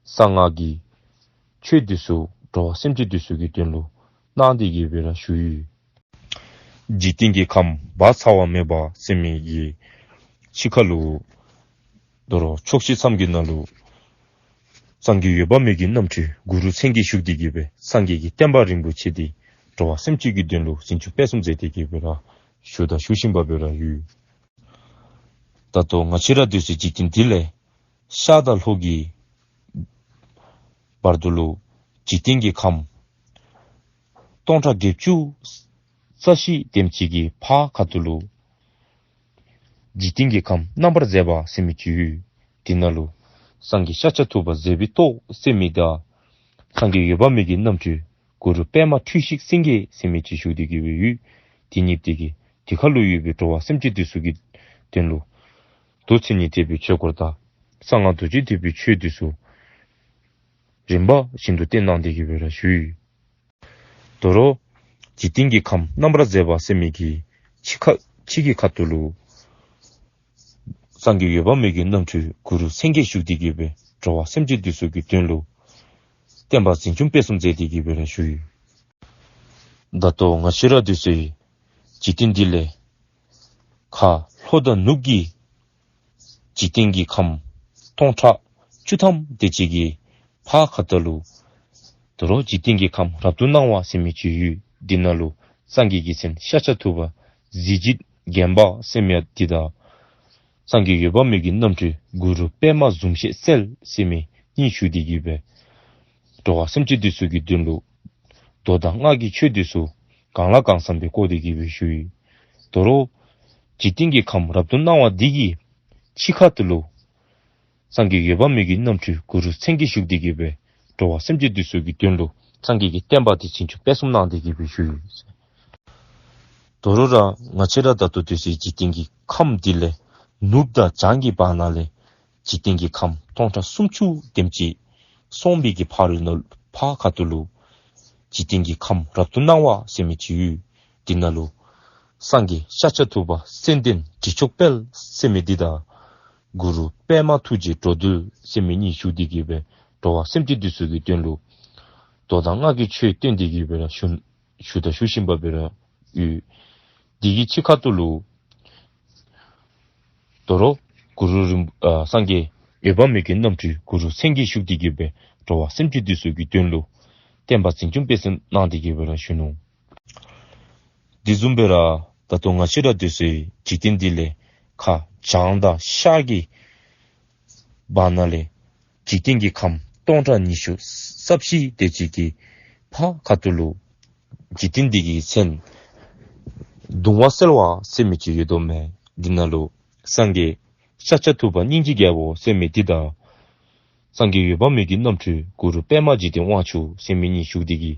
གསང་སྔགས་ཀྱི་ཆོས་འདི་ཚུ་འགྲོ་བ་སེམས་ཅན་འདི་ཚུ་གི་དོན་ལུ་གནང་སྟེ་གི་སྦེ་ར་བཞུགས་ཡོད། འཇིག་རྟེན་གྱི་ཁམས་འབག་ཚར་བ་མེད་པ་ཟེར་མི་གི་ཕྱི་ཁ་ལུ་དོ་རུང་ཕྱོགས་བཞི་མཚམས་བརྒྱད་ནང་ལུ་སངས་རྒྱས་འོད་དཔག་མེད་ཀྱི་རྣམ་འཕྲུལ་གུ་རུ་སེང་གེ་བཞུགས་ཏེ་གི་སྦེ་སངས་རྒྱས་ཀྱི་བསྟན་པ་རིན་པོ་ཆེ་འདི་འགྲོ་བ་སེམས་ཅན་གྱི་དོན་ལུ་འཛིན་སྐྱོང་སྤེལ་གསུམ་མཛད་དེ་གི་སྦེ་ར་བཞུགས་དང་བཞུགས་བཞིན་པ་སྦེ་ར་ཡོད། ད་ལྟོ་ང་བཅས་ར་འདི་ཚུ་འཇིག་རྟེན་འདི་ལས་ཤར་དང་ལྷོ་གི་བར་དུ་ལུ་འཇིག་རྟེན་གྱི་ཁམས་སྟོང་ཕྲག་བརྒྱད་ཅུ་རྩ་བཞི་དེམ་ཅིག་གི་ཕར་ཁ་ཐུག་ལུ་འཇིག་རྟེན་གྱི་ཁམས་རྣམ་པར་མཛེས་པ་ཟེར་མི་ཅིག་ཡོད། དེ་ནང་ལུ་ སངས་རྒྱས་ཤཱཀྱ་ཐུབ་པ་ཟེར་བའི་ཏོག་ཟེར་མི་དང་། སངས་རྒྱས་འོད་དཔག་མེད་ཀྱི་རྣམ་འཕྲུལ་གུ་རུ་པདྨ་འཁྲུལ་ཞིག་སེང་གེ་ཟེར་མི་ཅིག་བཞུགས་ཏེ་གི་སྦེ་ཡོད། དེ་གཉིས་དེ་གི་དེ་ཁ་ལུ་ཡོད་པའི་འགྲོ་བ་སེམས་ཅན་འདི་ཚུ་གི་དོན་ལུ་མདོ་མཚན་ཉིད་ཐེག་པའི་ཆོས་སྐོར་དང་གསང་སྔགས་རྡོ་རྗེ་ཐེག་པའི་ཆོས་འདི་ཚུ་རིམ་པ་བཞིན་དུ་བསྟན་གནང་སྟེ་གི་སྦེ་ར་བཞུགས་ཡོད། དོ་རུང་འཇིག་རྟེན་གྱི་ཁམས་རྣམ་པར་མཛེས་པ་ཟེར་མི་གི་ཕྱི་ཁ་ཕྱི་གི་ཁ་ཐུག་ལུ་སངས་རྒྱས་འོད་དཔག་མེད་ཀྱི་རྣམ་འཕྲུལ་གུ་རུ་སེང་གེ་བཞུགས་ཏེ་གི་སྦེ་འགྲོ་བ་སེམས་ཅན་འདི་ཚུ་གི་དོན་ལུ་བསྟན་པ་འཛིན་སྐྱོང་སྤེལ་གསུམ་མཛད་དེ་གི་སྦེ་ར་བཞུགས་ཡོད། ད་ལྟོ་ང་བཅས་ར་འདི་ཚུ་འཇིག་རྟེན་འདི་ལས་ཁ་ལྷོ་དང་ནུབ་ཀྱི་འཇིག་རྟེན་གྱི་ཁམས་སྟོང་ཕྲག་བཅུ་ཐམ་དེ་ཅིག་གི་ཕར་ཁ་ཐུག་ལུ་དོ་རུང་འཇིག་རྟེན་གྱི་ཁམས་རབ་ཏུ་སྣང་བ་ཟེར་མི་ཅིག་ཡོད། འདི་ནང་ལུ་སངས་རྒྱས་ཀྱི་མཚན་ཤཱཀྱ་ཐུབ་པ་གཟི་བརྗིད་བརྒྱན་པ་ཟེར་མི་འདི་དང་། སངས་རྒྱས་འོད་དཔག་མེད་ཀྱི་རྣམ་འཕྲུལ་གུ་རུ་པདྨ་འཛུམ་ཞལ་གསལ་ཟེར་མི་གཉིས་བཞུགས་ཏེ་གི་སྦེ་འགྲོ་བ་སེམས་ཅན་འདི་ཚུ་གི་དོན་ལུ་མདོ་དང་སྔགས་ཀྱི་ཆོས་འདི་ཚུ་གང་ལ་གང་འཚམས་སྦེ་བསྐོར་ཏེ་གི་སྦེ་བཞུགས་ཡོད། དོ་རུང་འཇིག་རྟེན་གྱི་ཁམས་རབ་ཏུ་སྣང་བ་འདི་གི་ཕྱི་ཁ་ཐུག་ལུ་སངས་རྒྱས་འོད་དཔག་མེད་ཀྱི་རྣམ་འཕྲུལ་གུ་རུ་སེང་གེ་བཞུགས་ཏེ་གི་སྦེ་འགྲོ་བ་སེམས་ཅན་འདི་ཚུ་གི་དོན་ལུ་སངས་རྒྱས་ཀྱི་བསྟན་པ་འདི་འཛིན་སྐྱོང་སྤེལ་གསུམ་གནང་སྟེ་གི་སྦེ་བཞུགས་ཡོད། དོ་རུང་ར་ང་བཅས་ར་ད་ལྟོ་འདི་ཚུ་འཇིག་རྟེན་གྱི་ཁམས་འདི་ལས་ནུབ་དང་བྱང་གི་བར་ན་ལས་འཇིག་རྟེན་གྱི་ཁམས་སྟོང་ཕྲག་སུམ་ཅུ་དེམ་ཅིག་སོང་བའི་གི་ཕར་ལུ་ཕར་ཁ་ཐུག་ལུ་འཇིག་རྟེན་གྱི་ཁམས་རབ་ཏུ་སྣང་བ་ཟེར་མི་ཅིག་ཡོད། འདི་ནང་ལུ་སངས་རྒྱས་ཤཱཀྱ་ཐུབ་པ་ཙནྡན་དྲི་མཆོག་དཔལ་ཟེར་མི་འདི་དང་གུ་རུ་པདྨ་ཐུགས་རྗེ་འགྲོ་འདུལ་ཟེར་མི་གཉིས་བཞུགས་ཏེ་གི་སྦེ་འགྲོ་བ་སེམས་ཅན་འདི་ཚུ་གི་དོན་ལུ་མདོ་དང་སྔགས་ཀྱི་ཆོས་སྟོན་ཏེ་གི་སྦེ་ར་ཞུ་ཞུ་དང་ཞུ་བཞིན་པ་སྦེ་ར་ཡོད། འདི་གི་ཕྱི་ཁ་ཐུག་ལུ་དོ་རུང་གུ་རུ་རིན་ཨ་སངས་རྒྱས་འོད་དཔག་མེད་ཀྱི་རྣམ་འཕྲུལ་གུ་རུ་སེང་གེ་བཞུགས་ཏེ་གི་སྦེ་འགྲོ་བ་སེམས་ཅན་འདི་ཚུ་གི་དོན་ལུ་བསྟན་པ་འཛིན་སྐྱོང་སྤེལ་གསུམ་གནང་སྟེ་གི་སྦེ་ར་བཞུགས་ནུག། དེ་བཟུམ་སྦེ་ར་ད་ལྟོ་ང་བཅས་ར་འདི་ཚུ་འཇིག་རྟེན་འདི་ལས་ཁ་བྱང་དང་ཤར་གྱི་བར་ན་ལས་འཇིག་རྟེན་གྱི་ཁམས་སྟོང་ཕྲག་ཉི་ཤུ་རྩ་བཞི་དེ་ཅིག་གི་ཕར་ཁ་ཐུག་ལུ་འཇིག་རྟེན་འདི་གི་མཚན་གདུང་བ་སེལ་བ་ཟེར་མི་ཅིག་ཡོད་དོ་མས། འདི་ནང་ལུ་སངས་རྒྱས་ཤཱཀྱ་ཐུབ་པ་སྙིང་རྗེ་རྒྱལ་པོ་ཟེར་མི་འདི་དང་སངས་རྒྱས་འོད་དཔག་མེད་ཀྱི་རྣམ་འཕྲུལ་གུ་རུ་པདྨ་འཇིག་རྟེན་དབང་ཕྱུག་ཟེར་མི་གཉིས་བཞུགས་ཏེ་གི་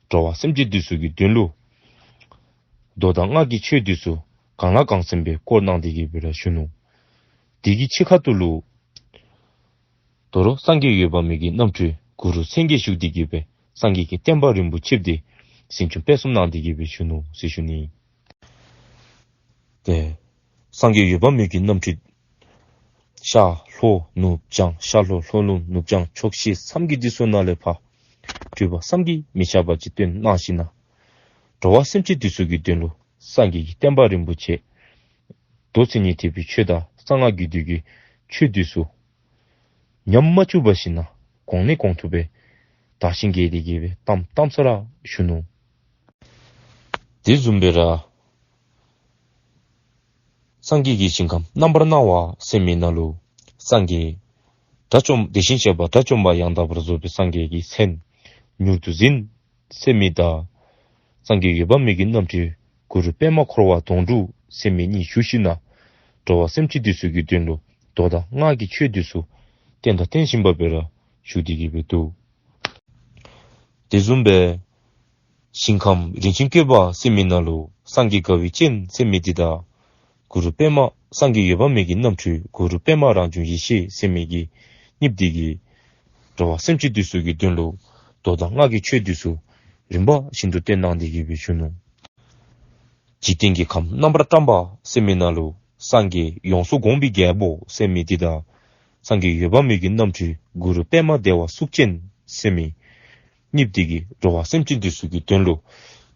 འགྲོ་བ་སེམས་ཅན་འདི་ཚུ་གི་དོན་ལུ་མདོ་དང་སྔགས་ཀྱི་ཆོས་འདི་ཚུ་གང་ལ་གང་འཚམས་སྦེ་བསྐོར་གནང་སྟེ་གི་སྦེ་ར་བཞུགས་ནུག། དེ་གི་ཕྱི་ཁ་ཐུག་ལུ་དོ་རུང་སངས་རྒྱས་འོད་དཔག་མེད་ཀྱི་རྣམ་འཕྲུལ་གུ་རུ་སེང་གེ་བཞུགས་ཏེ་གི་སྦེ་སངས་རྒྱས་ཀྱི་བསྟན་པ་རིན་པོ་ཆེ་འདི་འཛིན་སྐྱོང་སྤེལ་གསུམ་གནང་སྟེ་གི་སྦེ་བཞུགས་ནུག་ཟེར་ཞུ་ནི། ཏེ་སངས་རྒྱས་འོད་དཔག་མེད་ཀྱི་རྣམ་འཕྲུལ་ཤར་ལྷོ་ནུབ་བྱང་ཤར་ལྷོ་ལྷོ་ནུབ་ནུབ་བྱང་ཕྱོགས་བཞི་མཚམས་ཀྱི་འདི་ཚུ་ནང་ལས་ཕར་སྤྲུལ་པ་བསམ་གྱིས་མི་ཁྱབ་པ་ཅིག་སྟོན་གནང་ཞིནམ་ན་འགྲོ་བ་སེམས་ཅན་འདི་ཚུ་གི་དོན་ལུ་སངས་རྒྱས་ཀྱི་བསྟན་པ་རིན་པོ་ཆེ་མདོ་མཚན་ཉིད་ཐེག་པའི་ཆོས་དང་གསང་སྔགས་རྒྱུད་སྡེ་གི་ཆོས་འདི་ཚུ་ཉམས་མ་བཅུག་པར་ཞིནམ་ན་གོང་ནས་གོང་དུ་སྦེ་དར་ཞིང་རྒྱས་ཏེ་གི་སྦེ་གཏམ་གཏམ་ས་ར་བཞུགས་ནུག། དེ་བཟུམ་སྦེ་ར་སངས་རྒྱས་ཀྱི་ཞིང་ཁམས་རྣམ་པར་སྣང་བ་ཟེར་མི་ནང་ལུ་སངས་རྒྱས་དགྲ་བཅོམ་དེ་བཞིན་གཤེགས་པ་དགྲ་བཅོམ་པ་ཡང་དག་པར་རྫོགས་པའི་སངས་རྒྱས་ཀྱི་མཚན་མྱུར་དུ་འཛིན་ཟེར་མི་དང་སངས་རྒྱས་འོད་དཔག་མེད་ཀྱི་རྣམ་འཕྲུལ་གུ་རུ་པདྨ་འཁོར་བ་དོན་གྲུབ་ཟེར་མི་གཉིས་བཞུགས་ཞིནམ་ན་འགྲོ་བ་སེམས་ཅན་འདི་ཚུ་གི་དོན་ལུ་མདོ་དང་སྔགས་ཀྱི་ཆོས་འདི་ཚུ་བསྟན་དང་བསྟན་བཞིན་པ་སྦེ་ར་བཞུགས་ཏེ་གི་སྦེ་འདུག། དེ་བཟུམ་སྦེ་ཞིང་ཁམས་རིན་ཆེན་བཀོད་པ་ཟེར་མི་ནང་ལུ་སངས་རྒྱས་དགའ་བའི་སྤྱན་ཟེར་མི་འདི་དང་གུ་རུ་པདྨ་སངས་རྒྱས་འོད་དཔག་མེད་ཀྱི་རྣམ་འཕྲུལ་གུ་རུ་པདྨ་རང་བྱུང་ཡེ་ཤེས་ཟེར་མི་གི་གཉིསཔོ་འདི་གིས་འགྲོ་བ་སེམས་ཅན་འདི་ཚུ་གི་དོན་ལུ་མདོ་དང་སྔགས་ཀྱི་ཆོས་འདི་ཚུ་རིམ་པ་བཞིན་དུ་བསྟན་གནང་སྟེ་གི་སྦེ་བཞུགས་ནུག། འཇིག་རྟེན་གྱི་ཁམས་རྣམ་པར་བཀྲམ་པ་ཟེར་མི་ནང་ལུ་སངས་རྒྱས་ཡོངས་སུ་བསྒོམས་པའི་རྒྱལ་པོ་ཟེར་མི་འདི་དང་སངས་རྒྱས་འོད་དཔག་མེད་ཀྱི་རྣམ་འཕྲུལ་གུ་རུ་པདྨ་བདེ་བ་གཟུགས་ཅན་ཟེར་མི་གཉིསཔོ་འདི་གིས་འགྲོ་བ་སེམས་ཅན་འདི་ཚུ་གི་དོན་ལུ་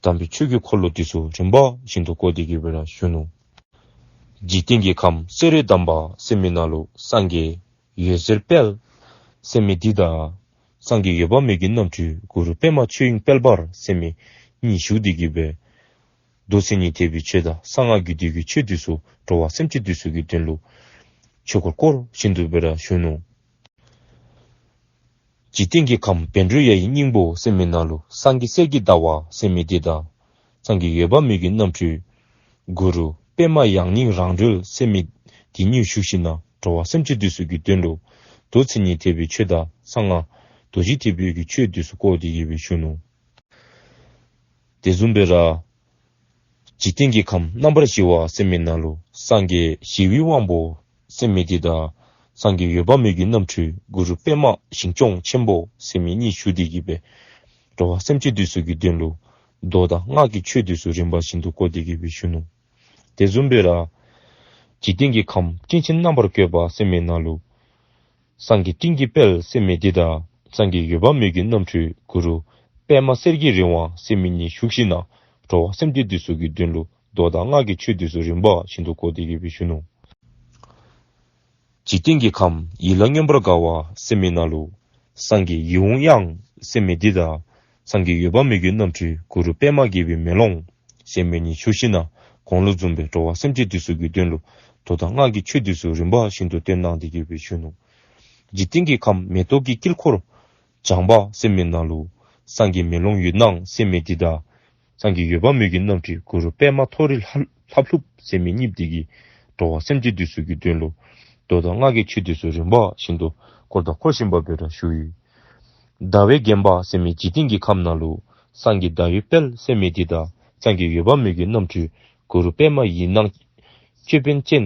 དམ་པའི་ཆོས་ཀྱི་འཁོར་ལོ་འདི་ཚུ་རིམ་པ་བཞིན་དུ་བསྐོར་ཏེ་གི་སྦེ་ར་བཞུགས་ནུག། འཇིག་རྟེན་གྱི་ཁམས་གསེར་འོད་དམ་པ་ཟེར་མི་ནང་ལུ་སངས་རྒྱས་འོད་ཟེར་དཔལ་ཟེར་མི་འདི་དང་སངས་རྒྱས་འོད་དཔག་མེད་ཀྱི་རྣམ་འཕྲུལ་གུ་རུ་པདྨ་ཆོས་དབྱིངས་དཔལ་འབར་ཟེར་མི་གཉིས་བཞུགས་ཏེ་གི་སྦེ་མདོ་མཚན་ཉིད་ཐེག་པའི་ཆོས་དང་གསང་སྔགས་རྒྱུད་སྡེ་གི་ཆོས་འདི་ཚུ་འགྲོ་བ་སེམས་ཅན་འདི་ཚུ་གི་དོན་ལུ་ཆོས་འཁོར་བསྐོར་བཞིན་དུ་སྦེ་ར་བཞུགས་ནུག། འཇིག་རྟེན་གྱི་ཁམས་བཻ་ཌཱུརྱ་ཡི་སྙིང་པོ་ཟེར་མི་ནང་ལུ་སངས་རྒྱས་གསེར་གྱི་ཟླ་བ་ཟེར་མི་འདི་དང་སངས་རྒྱས་འོད་དཔག་མེད་ཀྱི་རྣམ་འཕྲུལ་གུ་རུ་པདྨ་ཡང་སྙིང་རང་གྲོལ་ཟེར་མི་འདི་གཉིས་བཞུགས་ཞིནམ་ན་འགྲོ་བ་སེམས་ཅན་འདི་ཚུ་གི་དོན་ལུ་ མདོ་མཚན་ཉིད་ཐེག་པའི་ཆོས་དང་གསང་སྔགས་རྡོ་རྗེ་ཐེག་པའི་གི་ཆོས་འདི་ཚུ་བསྐོར་ཏེ་གི་སྦེ་བཞུགས་ནུག། དེ་བཟུམ་སྦེ་ར་འཇིག་རྟེན་གྱི་ཁམས་རྣམ་པར་ཞི་བ་ཟེར་མི་ནང་ལུ་སངས་རྒྱས་ཞི་བའི་དབང་པོ་ཟེར་མི་འདི་དང་སངས་རྒྱས་འོད་དཔག་མེད་ཀྱི་རྣམ་འཕྲུལ་གུ་རུ་པདྨ་ཞིང་སྐྱོང་ཆེན་པོ་ཟེར་མི་གཉིས་བཞུགས་ཏེ་གི་སྦེ་འགྲོ་བ་སེམས་ཅན་འདི་ཚུ་གི་དོན་ལུ་མདོ་དང་སྔགས་ཀྱི་ཆོས་འདི་ཚུ་རིམ་པ་བཞིན་དུ་བསྐོར་ཏེ་གི་སྦེ་བཞུགས་ནུག། དེ་བཟུམ་སྦེ་ར་འཇིག་རྟེན་གྱི་ཁམས་སྤྲིན་ཆེན་རྣམ་པར་བཀོད་པ་ཟེར་མི་ནང་ལུ་སངས་རྒྱས་སྤྲིན་གྱི་དཔལ་ཟེར་མི་འདི་དང་སངས་རྒྱས་འོད་དཔག་མེད་ཀྱི་རྣམ་འཕྲུལ་གུ་རུ་པདྨ་གསེར་གྱི་རི་དབང་ཟེར་མི་གཉིས་བཞུགས་ཞིནམ་ལས་འགྲོ་བ་སེམས་ཅན་འདི་ཚུ་གི་དོན་ལུ་མདོ་དང་སྔགས་ཀྱི་ཆོས་འདི་ཚུ་རིམ་པ་བཞིན་དུ་བསྐོར་ཏེ་གི་སྦེ་བཞུགས་ནུག། འཇིག་རྟེན་གྱི་ཁམས་ཡིད་ལ་མངོན་པར་དགའ་བ་ཟེར་མི་ནང་ལུ་སངས་རྒྱས་ཡིད་འོང་དབྱངས་ཟེར་མི་འདི་དང་སངས་རྒྱས་འོད་དཔག་མེད་ཀྱི་རྣམ་འཕྲུལ་གུ་རུ་པདྨ་རྒྱལ་པོའི་མེ་ལོང་ཟེར་མི་གཉིས་བཞུགས་ཞིནམ་ལས་གོང་ལུ་བཟུམ་སྦེ་འགྲོ་བ་སེམས་ཅན་འདི་ཚུ་གི་དོན་ལུ་མདོ་དང་སྔགས་ཀྱི་ཆོས་འདི་ཚུ་རིམ་པ་བཞིན་དུ་སྟོན་གནང་སྟེ་གི་སྦེ་བཞུགས་ནུག། འཇིག་རྟེན་གྱི་ཁམས་མེ་ཏོག་གི་དཀྱིལ་འཁོར་བྱམས་པ་ཟེར་མི་ནང་ལུ་སངས་རྒྱས་མེ་ལོང་འོད་སྣང་ཟེར་མི་འདི་དང་སངས་རྒྱས་འོད་དཔག་མེད་ཀྱི་རྣམ་འཕྲུལ་གུ་རུ་པདྨ་མཐོ་རིས་ལྷ་ལྷབ་ལྷུབ་ཟེར་མི་གཉིས་འདི་གིས་འགྲོ་བ་སེམས་ཅན་འདི་ཚུ་གི་དོན་ལུ་མདོ་དང་སྔགས་ཀྱི་ཆོས་འདི་ཚུ་རིམ་པ་བཞིན་དུ་བསྐོར་དང་བསྐོར་བཞིན་པ་སྦེ་ར་བཞུགས་ཡོད། ཟླ་བས་བརྒྱན་པ་ཟེར་མི་འཇིག་རྟེན་གྱི་ཁམས་ནང་ལུ་སངས་རྒྱས་ཟླ་བའི་དཔལ་ཟེར་མི་འདི་དང་སངས་རྒྱས་འོད་དཔག་མེད་ཀྱི་རྣམ་འཕྲུལ་གུ་རུ་པདྨ་ཡིད་སྣང་ཅོད་པན་ཅན་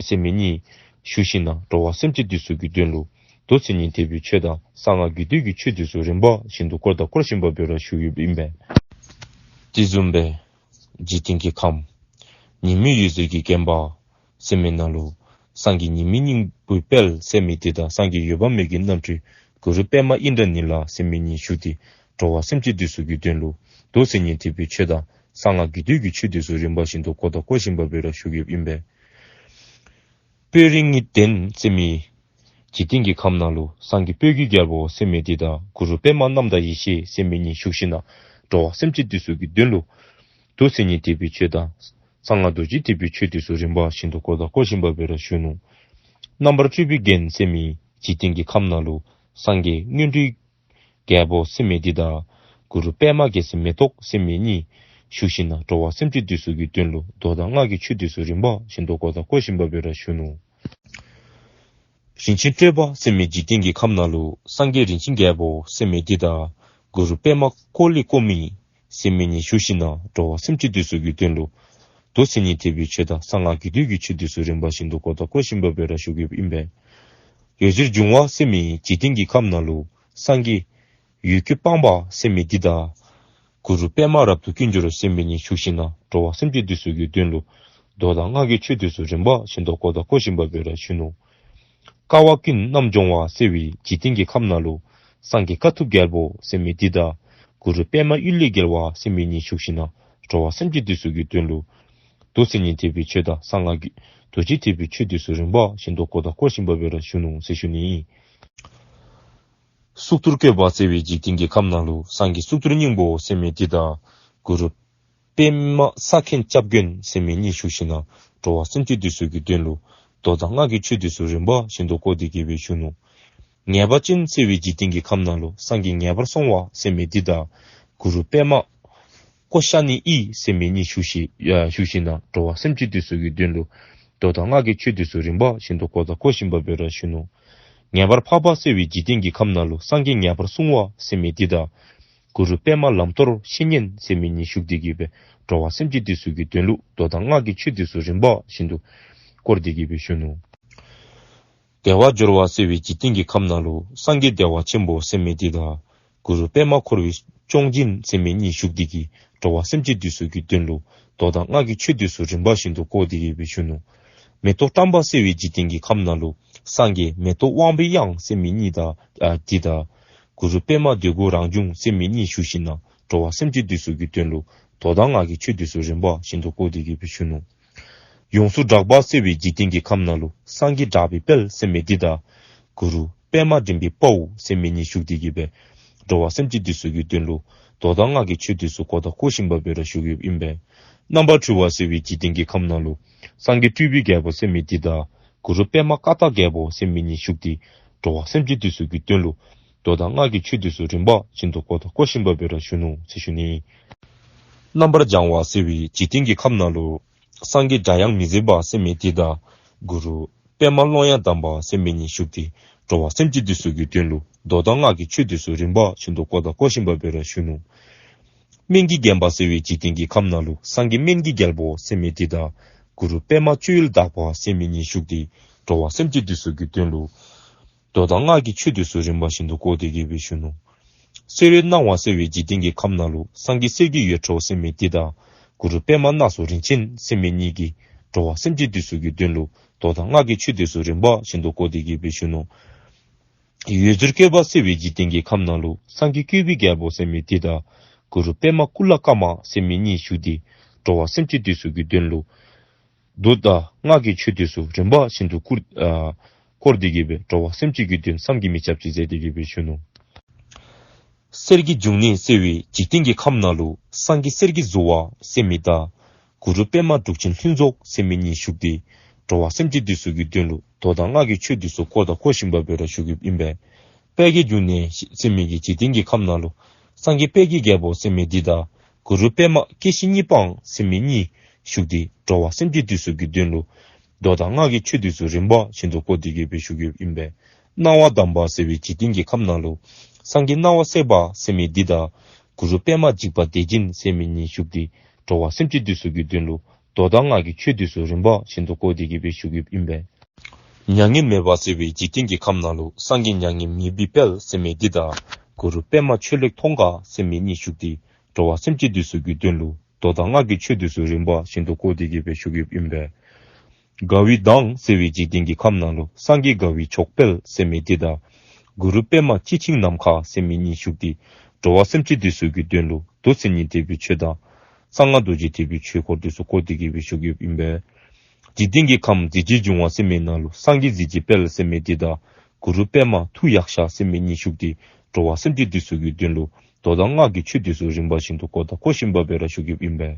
ཟེར་མི་གཉིས་བཞུགས་ཞིནམ་ལས་འགྲོ་བ་སེམས་ཅན་འདི་ཚུ་གི་དོན་ལུ་མདོ་མཚན་ཉིད་ཐེག་པའི་ཆོས་དང་གསང་སྔགས་རྒྱུད་སྡེ་གི་ཆོས་འདི་ཚུ་རིམ་པ་བཞིན་དུ་བསྐོར་དང་བསྐོར་བཞིན་པ་སྦེ་ར་བཞུགས་ཡོདཔ་ཨིན་པས། དེ་བཟུམ་སྦེ་འཇིག་རྟེན་གྱི་ཁམས་ཉི་མའི་འོད་ཟེར་གྱིས་བརྒྱན་པ་ཟེར་མི་ནང་ལུ་སངས་རྒྱས་ཉི་མའི་སྙིང་པོའི་དཔལ་ཟེར་མི་འདི་དང་སངས་རྒྱས་འོད་དཔག་མེད་ཀྱི་རྣམ་འཕྲུལ་གུ་རུ་པདྨ་ཨིནྡྲ་ནཱི་ལ་ཟེར་མི་གཉིས་བཞུགས་ཏེ་འགྲོ་བ་སེམས་ཅན་འདི་ཚུ་གི་དོན་ལུ་མདོ་མཚན་ཉིད་ཐེག་པའི་ཆོས་དང་གསང་སྔགས་རྒྱུད་སྡེ་གི་ཆོས་འདི་ཚུ་རིམ་པ་བཞིན་དུ་བསྐོར་དང་བསྐོར་བཞིན་པ་སྦེ་ར་བཞུགས་ཡོདཔ་ཨིན་པས། སྤོས་རིང་གི་གདན་ཟེར་མི་འཇིག་རྟེན་གྱི་ཁམས་ནང་ལུ་སངས་རྒྱས་སྤོས་ཀྱི་རྒྱལ་པོ་ཟེར་མི་འདི་དང་གུ་རུ་པདྨ་རྣམ་དག་ཡེ་ཤེས་ཟེར་མི་གཉིས་བཞུགས་ཞིནམ་ལས་འགྲོ་བ་སེམས་ཅན་འདི་ཚུ་གི་དོན་ལུ་མདོ་མཚན་ཉིད་ཐེག་པའི་ཆོས་དང་གསང་སྔགས་རྡོ་རྗེ་ཐེག་པའི་ཆོས་འདི་ཚུ་རིམ་པ་བཞིན་དུ་བསྐོར་དང་བསྐོར་བཞིན་པ་སྦེ་ར་བཞུགས་ནུག། རྣམ་པར་སྤྲུལ་པའི་རྒྱན་ཟེར་མི་འཇིག་རྟེན་གྱི་ཁམས་ནང་ལུ་སངས་རྒྱས་མངོན་སྤྲུལ་རྒྱལ་པོ་ཟེར་མི་འདི་དང་གུ་རུ་པདྨ་རྒྱལ་མཚན་མེ་ཏོག་ཟེར་མི་གཉིས་བཞུགས་ཞིནམ་ལས་འགྲོ་བ་སེམས་ཅན་འདི་ཚུ་གི་དོན་ལུ་མདོ་དང་སྔགས་ཀྱི་ཆོས་འདི་ཚུ་རིམ་པ་བཞིན་དུ་བསྐོར་དང་བསྐོར་བཞིན་པ་སྦེ་ར་བཞུགས་ནུག། རིན་ཆེན་སྤྲོས་པ་ཟེར་མི་འཇིག་རྟེན་གྱི་ཁམས་ནང་ལུ་སངས་རྒྱས་རིན་ཆེན་རྒྱལ་པོ་ཟེར་མི་འདི་དང་གུ་རུ་པདྨ་ཀོ་ལི་ཀོ་མི་ཟེར་མི་གཉིས་བཞུགས་ཞིནམ་ལས་འགྲོ་བ་སེམས་ཅན་འདི་ཚུ་གི་དོན་ལུ་མདོ་མཚན་ཉིད་ཐེག་པའི་ཆོས་དང་གསང་སྔགས་རྒྱུད་སྡེ་གི་ཆོས་འདི་ཚུ་རིམ་པ་བཞིན་དུ་བསྐོར་དང་བསྐོར་བཞིན་པ་སྦེ་ར་བཞུགས་ཡོདཔ་ཨིན་པས། འོད་ཟེར་འབྱུང་བ་ཟེར་མི་འཇིག་རྟེན་གྱི་ཁམས་ནང་ལུ་སངས་རྒྱས་འོད་སྐུ་སྤངས་པ་ཟེར་མི་འདི་དང་གུ་རུ་པདྨ་རབ་ཏུ་དཀོན་མཆོག་ཟེར་མི་གཉིས་བཞུགས་ཞིནམ་ལས་འགྲོ་བ་སེམས་ཅན་འདི་ཚུ་གི་དོན་ལུ་མདོ་དང་སྔགས་ཀྱི་ཆོས་འདི་ཚུ་རིམ་པ་བཞིན་དུ་བསྐོར་དང་བསྐོར་བཞིན་པ་སྦེ་ར་བཞུགས་ནུག། ཀ་བ་ཀུན་རྣམ་སྦྱོང་བ་ཟེར་བའི་འཇིག་རྟེན་གྱི་ཁམས་ནང་ལུ་སངས་རྒྱས་དཀའ་ཐུབ་རྒྱལ་པོ་ཟེར་མི་འདི་དང་གུ་རུ་པདྨ་གཡུལ་ལས་རྒྱལ་བ་ཟེར་མི་གཉིས་བཞུགས་ཞིནམ་ལས་འགྲོ་བ་སེམས་ཅན་འདི་ཚུ་གི་དོན་ལུ་མདོ་མཚན་ཉིད་ཐེག་པའི་ཆོས་དང་གསང་སྔགས་རྒྱུད་རྡོ་རྗེ་ཐེག་པའི་ཆོས་འདི་ཚུ་རིམ་པ་བཞིན་དུ་བསྐོར་དང་བསྐོར་བཞིན་པ་སྦེ་ར་བཞུགས་ནུག་ཟེར་ཞུ་ནི་ཨིན། གཙུག་ཏོར་བཀོད་པ་ཟེར་བའི་འཇིག་རྟེན་གྱི་ཁམས་ནང་ལུ་སངས་རྒྱས་གཙུག་ཏོར་སྙིང་པོ་ཟེར་མི་འདི་དང་གུ་རུ་པདྨ་ས་མཁན་སྐྱབས་མགོན་ཟེར་མི་གཉིས་བཞུགས་ཞིནམ་ལས་འགྲོ་བ་སེམས་ཅན་འདི་ཚུ་གི་དོན་ལུ་མདོ་དང་སྔགས་ཀྱི་ཆོས་འདི་ཚུ་རིམ་པ་བཞིན་དུ་བསྐོར་ཏེ་གི་སྦེ་བཞུགས་ནུག། ངེས་པ་ཅན་ཟེར་བའི་འཇིག་རྟེན་གྱི་ཁམས་ནང་ལུ་སངས་རྒྱས་ངེས་པར་སོང་བ་ཟེར་མི་འདི་དང་གུ་རུ་པདྨ་ཀོ་ཤ་ནི་ཨི་ཟེར་མི་གཉིས་བཞུགས་ཤི་ཡ་བཞུགས་ཞིནམ་ལས་འགྲོ་བ་སེམས་ཅན་འདི་ཚུ་གི་དོན་ལུ་མདོ་དང་སྔགས་ཀྱི་ཆོས་འདི་ཚུ་རིམ་པ་བཞིན་དུ་བསྐོར་དང་བསྐོར་བཞིན་པ་སྦེ་ར་བཞུགས་ནུག། ངེས་པར་འཕགས་པ་ཟེར་བའི་འཇིག་རྟེན་གྱི་ཁམས་ནང་ལུ་སངས་རྒྱས་ངེས་པར་སོང་བ་ཟེར་མི་འདི་དང་གུ་རུ་པདྨ་ལམ་གཏོར་བཤེས་གཉེན་ཟེར་མི་གཉིས་བཞུགས་ཏེ་གི་སྦེ་འགྲོ་བ་སེམས་ཅན་འདི་ཚུ་གི་དོན་ལུ་མདོ་དང་སྔགས་ཀྱི་ཆོས་འདི་ཚུ་རིམ་པ་བཞིན་དུ་བསྐོར་ཏེ་གི་སྦེ་བཞུགས་ནུག། བདེ་བ་འབྱོར་བ་ཟེར་བའི་འཇིག་རྟེན་གྱི་ཁམས་ནང་ལུ་སངས་རྒྱས་བདེ་བ་ཆེན་པོ་ཟེར་མི་འདི་དང་གུ་རུ་པདྨ་འཁོར་བའི་གཅོང་སྦྱིན་ཟེར་མི་གཉིས་བཞུགས་ཏེ་གི་འགྲོ་བ་སེམས་ཅན་འདི་ཚུ་གི་དོན་ལུ་མདོ་དང་སྔགས་ཀྱི་ཆོས་འདི་ཚུ་རིམ་པ་བཞིན་དུ་བསྐོར་ཏེ་གི་སྦེ་བཞུགས་ནུག། མེ་ཏོག་བཀྲམ་པ་ཟེར་བའི་འཇིག་རྟེན་གྱི་ཁམས་ནང་ལུ་སངས་རྒྱས་མེ་ཏོག་དབང་པོའི་དབྱངས་ཟེར་མི་གཉིས་དང་ཨ་འདི་དང་གུ་རུ་པདྨ་འདོད་དགུ་རང་བྱུང་ཟེར་མི་གཉིས་བཞུགས་ཞིནམ་ལས་འགྲོ་བ་སེམས་ཅན་འདི་ཚུ་གི་དོན་ལུ་མདོ་དང་སྔགས་ཀྱི་ཆོས་འདི་ཚུ་རིམ་པ་བཞིན་དུ་བསྐོར་ཏེ་གི་སྦེ་བཞུགས་ནུག། ཡོངས་སུ་གྲགས་པ་ཟེར་བའི་འཇིག་རྟེན་གྱི་ཁམས་ནང་ལུ་སངས་རྒྱས་གྲགས་པའི་དཔལ་ཟེར་མི་འདི་དང་གུ་རུ་པདྨ་འདྲེན་པའི་དཔའ་བོ་ཟེར་མི་གཉིས་བཞུགས་ཏེ་གི་སྦེ་འགྲོ་བ་སེམས་ཅན་འདི་ཚུ་གི་དོན་ལུ་མདོ་དང་སྔགས་ཀྱི་ཆོས་འདི་ཚུ་བསྐོར་དང་བསྐོར་བཞིན་པ་སྦེ་ར་བཞུགས་ཡོདཔ་ཨིན་པས། རྣམ་པར་འཕྲུལ་པ་ཟེར་བའི་འཇིག་རྟེན་གྱི་ཁམས་ནང་ལུ་སངས་རྒྱས་སྤྲུལ་པའི་རྒྱལ་པོ་ཟེར་མི་འདི་དང་གུ་རུ་པདྨ་ཀ་དག་རྒྱལ་པོ་ཟེར་མི་གཉིས་བཞུགས་ཏེ་འགྲོ་བ་སེམས་ཅན་འདི་ཚུ་གི་དོན་ལུ་མདོ་དང་སྔགས་ཀྱི་ཆོས་འདི་ཚུ་རིམ་པ་བཞིན་དུ་བསྐོར་དང་བསྐོར་བཞིན་པ་སྦེ་ར་བཞུགས་ནུག་ཟེར་ཞུ་ནི། རྣམ་པར་སྦྱང་བ་ཟེར་བའི་འཇིག་རྟེན་གྱི་ཁམས་ནང་ལུ་སངས་རྒྱས་སྒྲ་དབྱངས་མི་ཟད་པ་ཟེར་མི་འདི་དང་གུ་རུ་པདྨ་ཀློང་ཡངས་དམ་པ་ཟེར་མི་གཉིས་བཞུགས་ཏེ་ འགྲོ་བ་སེམས་ཅན་འདི་ཚུ་གི་དོན་ལུ་མདོ་དང་སྔགས་ཀྱི་ཆོས་འདི་ཚུ་རིམ་པ་བཞིན་དུ་གོ་དང་གོ་བཞིན་པ་སྦེ་ར་ཞུ་ནུག། སྨན་གྱི་རྒྱལ་པོ་ཟེར་བའི་འཇིག་རྟེན་གྱི་ཁམས་ནང་ལུ་སངས་རྒྱས་སྨན་གྱི་རྒྱལ་པོ་ཟེར་མི་འདི་དང་གུ་རུ་པདྨ་སྤྱོད་ཡུལ་དག་པ་ཟེར་མི་གཉིས་བཞུགས་ཏེ་འགྲོ་བ་སེམས་ཅན་འདི་ཚུ་གི་དོན་ལུ་མདོ་དང་སྔགས་ཀྱི་ཆོས་འདི་ཚུ་རིམ་པ་བཞིན་དུ་གོ་སྟེ་གི་སྦེ་ཞུ་ནུག། གསེར་འོད་སྣང་བ་ཟེར་བའི་འཇིག་རྟེན་གྱི་ཁམས་ནང་ལུ་སངས་རྒྱས་གསེར་གྱི་འོད་འཕྲོ་ཟེར་མི་འདི་དང་གུ་རུ་པདྨ་སྣ་ཚོགས་རིན་ཆེན་ཟེར་མི་གཉིས་ཀྱིས་འགྲོ་བ་སེམས་ཅན་འདི་ཚུ་གི་དོན་ལུ་མདོ་དང་སྔགས་ཀྱི་ཆོས་འདི་ཚུ་རིམ་པ་བཞིན་དུ་གོ་སྟེ་གི་སྦེ་ཞུ་ནུག། འོད་ཟེར་བཀོད་པ་ཟེར་བའི་འཇིག་རྟེན་གྱི་ཁམས་ནང་ལུ་སངས་རྒྱས་བཀོད་པའི་རྒྱལ་པོ་ཟེར་མི་འདི་དང་གུ་རུ་པདྨ་ཀུ་ལ་ཀརྨ་ཟེར་མི་གཉིས་བཞུགས་ཏེ་འགྲོ་བ་སེམས་ཅན་འདི་ཚུ་གི་དོན་ལུ་མདོ་དང་སྔགས་ཀྱི་ཆོས་འདི་ཚུ་རིམ་པ་བཞིན་དུ་བསྐོར་ཨ་བསྐོར་ཏེ་གི་སྦེ་འགྲོ་བ་སེམས་ཅན་གྱི་དོན་བསམ་གྱིས་མི་ཁྱབ་ཅིག་མཛད་དེ་གི་སྦེ་ཞུ་ནུག། གསེར་གྱི་འབྱུང་གནས་ཟེར་བའི་འཇིག་རྟེན་གྱི་ཁམས་ནང་ལུ་སངས་རྒྱས་གསེར་གྱི་བཟོ་བ་ཟེར་མི་དང་གུ་རུ་པདྨ་འབྲུག་ཆེན་ལྷུན་རྫོགས་ཟེར་མི་གཉིས་བཞུགས་ཏེ་འགྲོ་བ་སེམས་ཅན་འདི་ཚུ་གི་དོན་ལུ་མདོ་དང་སྔགས་ཀྱི་ཆོས་འདི་ཚུ་གོ་དང་གོ་བཞིན་པ་སྦེ་ར་བཞུགས་ཡོདཔ་ཨིན་པས། དཔལ་གྱི་འབྱུང་གནས་ཟེར་མི་གི་འཇིག་རྟེན་གྱི་ཁམས་ནང་ལུ་སངས་རྒྱས་དཔལ་གྱི་རྒྱལ་པོ་ཟེར་མི་འདི་དང་གུ་རུ་པདྨ་སྐྱེ་ཤི་གཉིས་སྤངས་ཟེར་མི་གཉིས་བཞུགས་ཏེ་འགྲོ་བ་སེམས་ཅན་འདི་ཚུ་གི་དོན་ལུ་མདོ་དང་སྔགས་ཀྱི་ཆོས་འདི་ཚུ་རིམ་པ་བཞིན་དུ་གོ་སྟེ་གི་སྦེ་བཞུགས་ཡོདཔ་ཨིན་པས། སྣང་བ་དམ་པ་ཟེར་བའི་འཇིག་རྟེན་གྱི་ཁམས་ནང་ལུ་སངས་རྒྱས་སྣང་བ་སད་པ་ཟེར་མི་འདི་དང་གུ་རུ་པདྨ་འཇིགས་པ་བདེ་ཆེན་ཟེར་མི་གཉིས་བཞུགས་ཏེ་འགྲོ་བ་སེམས་ཅན་འདི་ཚུ་གི་དོན་ལུ་མདོ་དང་སྔགས་ཀྱི་ཆོས་འདི་ཚུ་རིམ་པ་བཞིན་དུ་གོ་སྟེ་གི་སྦེ་བཞུགས་ཡོདཔ་ཨིན་པས། མྱ་ངན་མེད་པ་ཟེར་བའི་འཇིག་རྟེན་གྱི་ཁམས་ནང་ལུ་སངས་རྒྱས་མྱ་ངན་མེད་པའི་དཔལ་ཟེར་མི་འདི་དང་གུ་རུ་པདྨ་ཆོས་ལེགས་མཐོང་དགའ་ཟེར་མི་གཉིས་བཞུགས་ཏེ་འགྲོ་བ་སེམས་ཅན་འདི་ཚུ་གི་དོན་ལུ་མདོ་དང་སྔགས་ཀྱི་ཆོས་འདི་ཚུ་རིམ་པ་བཞིན་དུ་གོ་སྟེ་གི་སྦེ་བཞུགས་ཡོདཔ་ཨིན་པས། དགའ་བའི་མདངས་ཟེར་བའི་འཇིག་རྟེན་གྱི་ཁམས་ནང་ལུ་སངས་རྒྱས་དགའ་བའི་མཆོག་དཔལ་ཟེར་མི་འདི་དང་གུ་རུ་པདྨ་སྤྱི་ཆིངས་ནམ་མཁའ་ཟེར་མི་གཉིས་བཞུགས་ཏེ་འགྲོ་བ་སེམས་ཅན་འདི་ཚུ་གི་དོན་ལུ་མདོ་མཚན་ཉིད་ཐེག་པའི་ཆོས་དང་གསང་སྔགས་རྡོ་རྗེ་ཐེག་པའི་ཆོས་སྐོར་འདི་ཚུ་གོ་སྟེ་གི་སྦེ་བཞུགས་ཡོདཔ་ཨིན་པས། འཇིག་རྟེན་གྱི་ཁམས་གཟི་བརྗིད་འབྱུང་བ་ཟེར་མི་ནང་ལུ་སངས་རྒྱས་གཟི་བརྗིད་དཔལ་ཟེར་མི་འདི་དང་གུ་རུ་པདྨ་ཐུགས་ཡངས་ཤར་ཟེར་མི་གཉིས་བཞུགས་ཏེ་འགྲོ་བ་སེམས་ཅན་འདི་ཚུ་གི་དོན་ལུ་མདོ་དང་སྔགས་ཀྱི་ཆོས་འདི་ཚུ་རིམ་པ་བཞིན་དུ་གོ་དང་གོ་བཞིན་པ་སྦེ་ར་བཞུགས་ཡོདཔ་ཨིན་པས།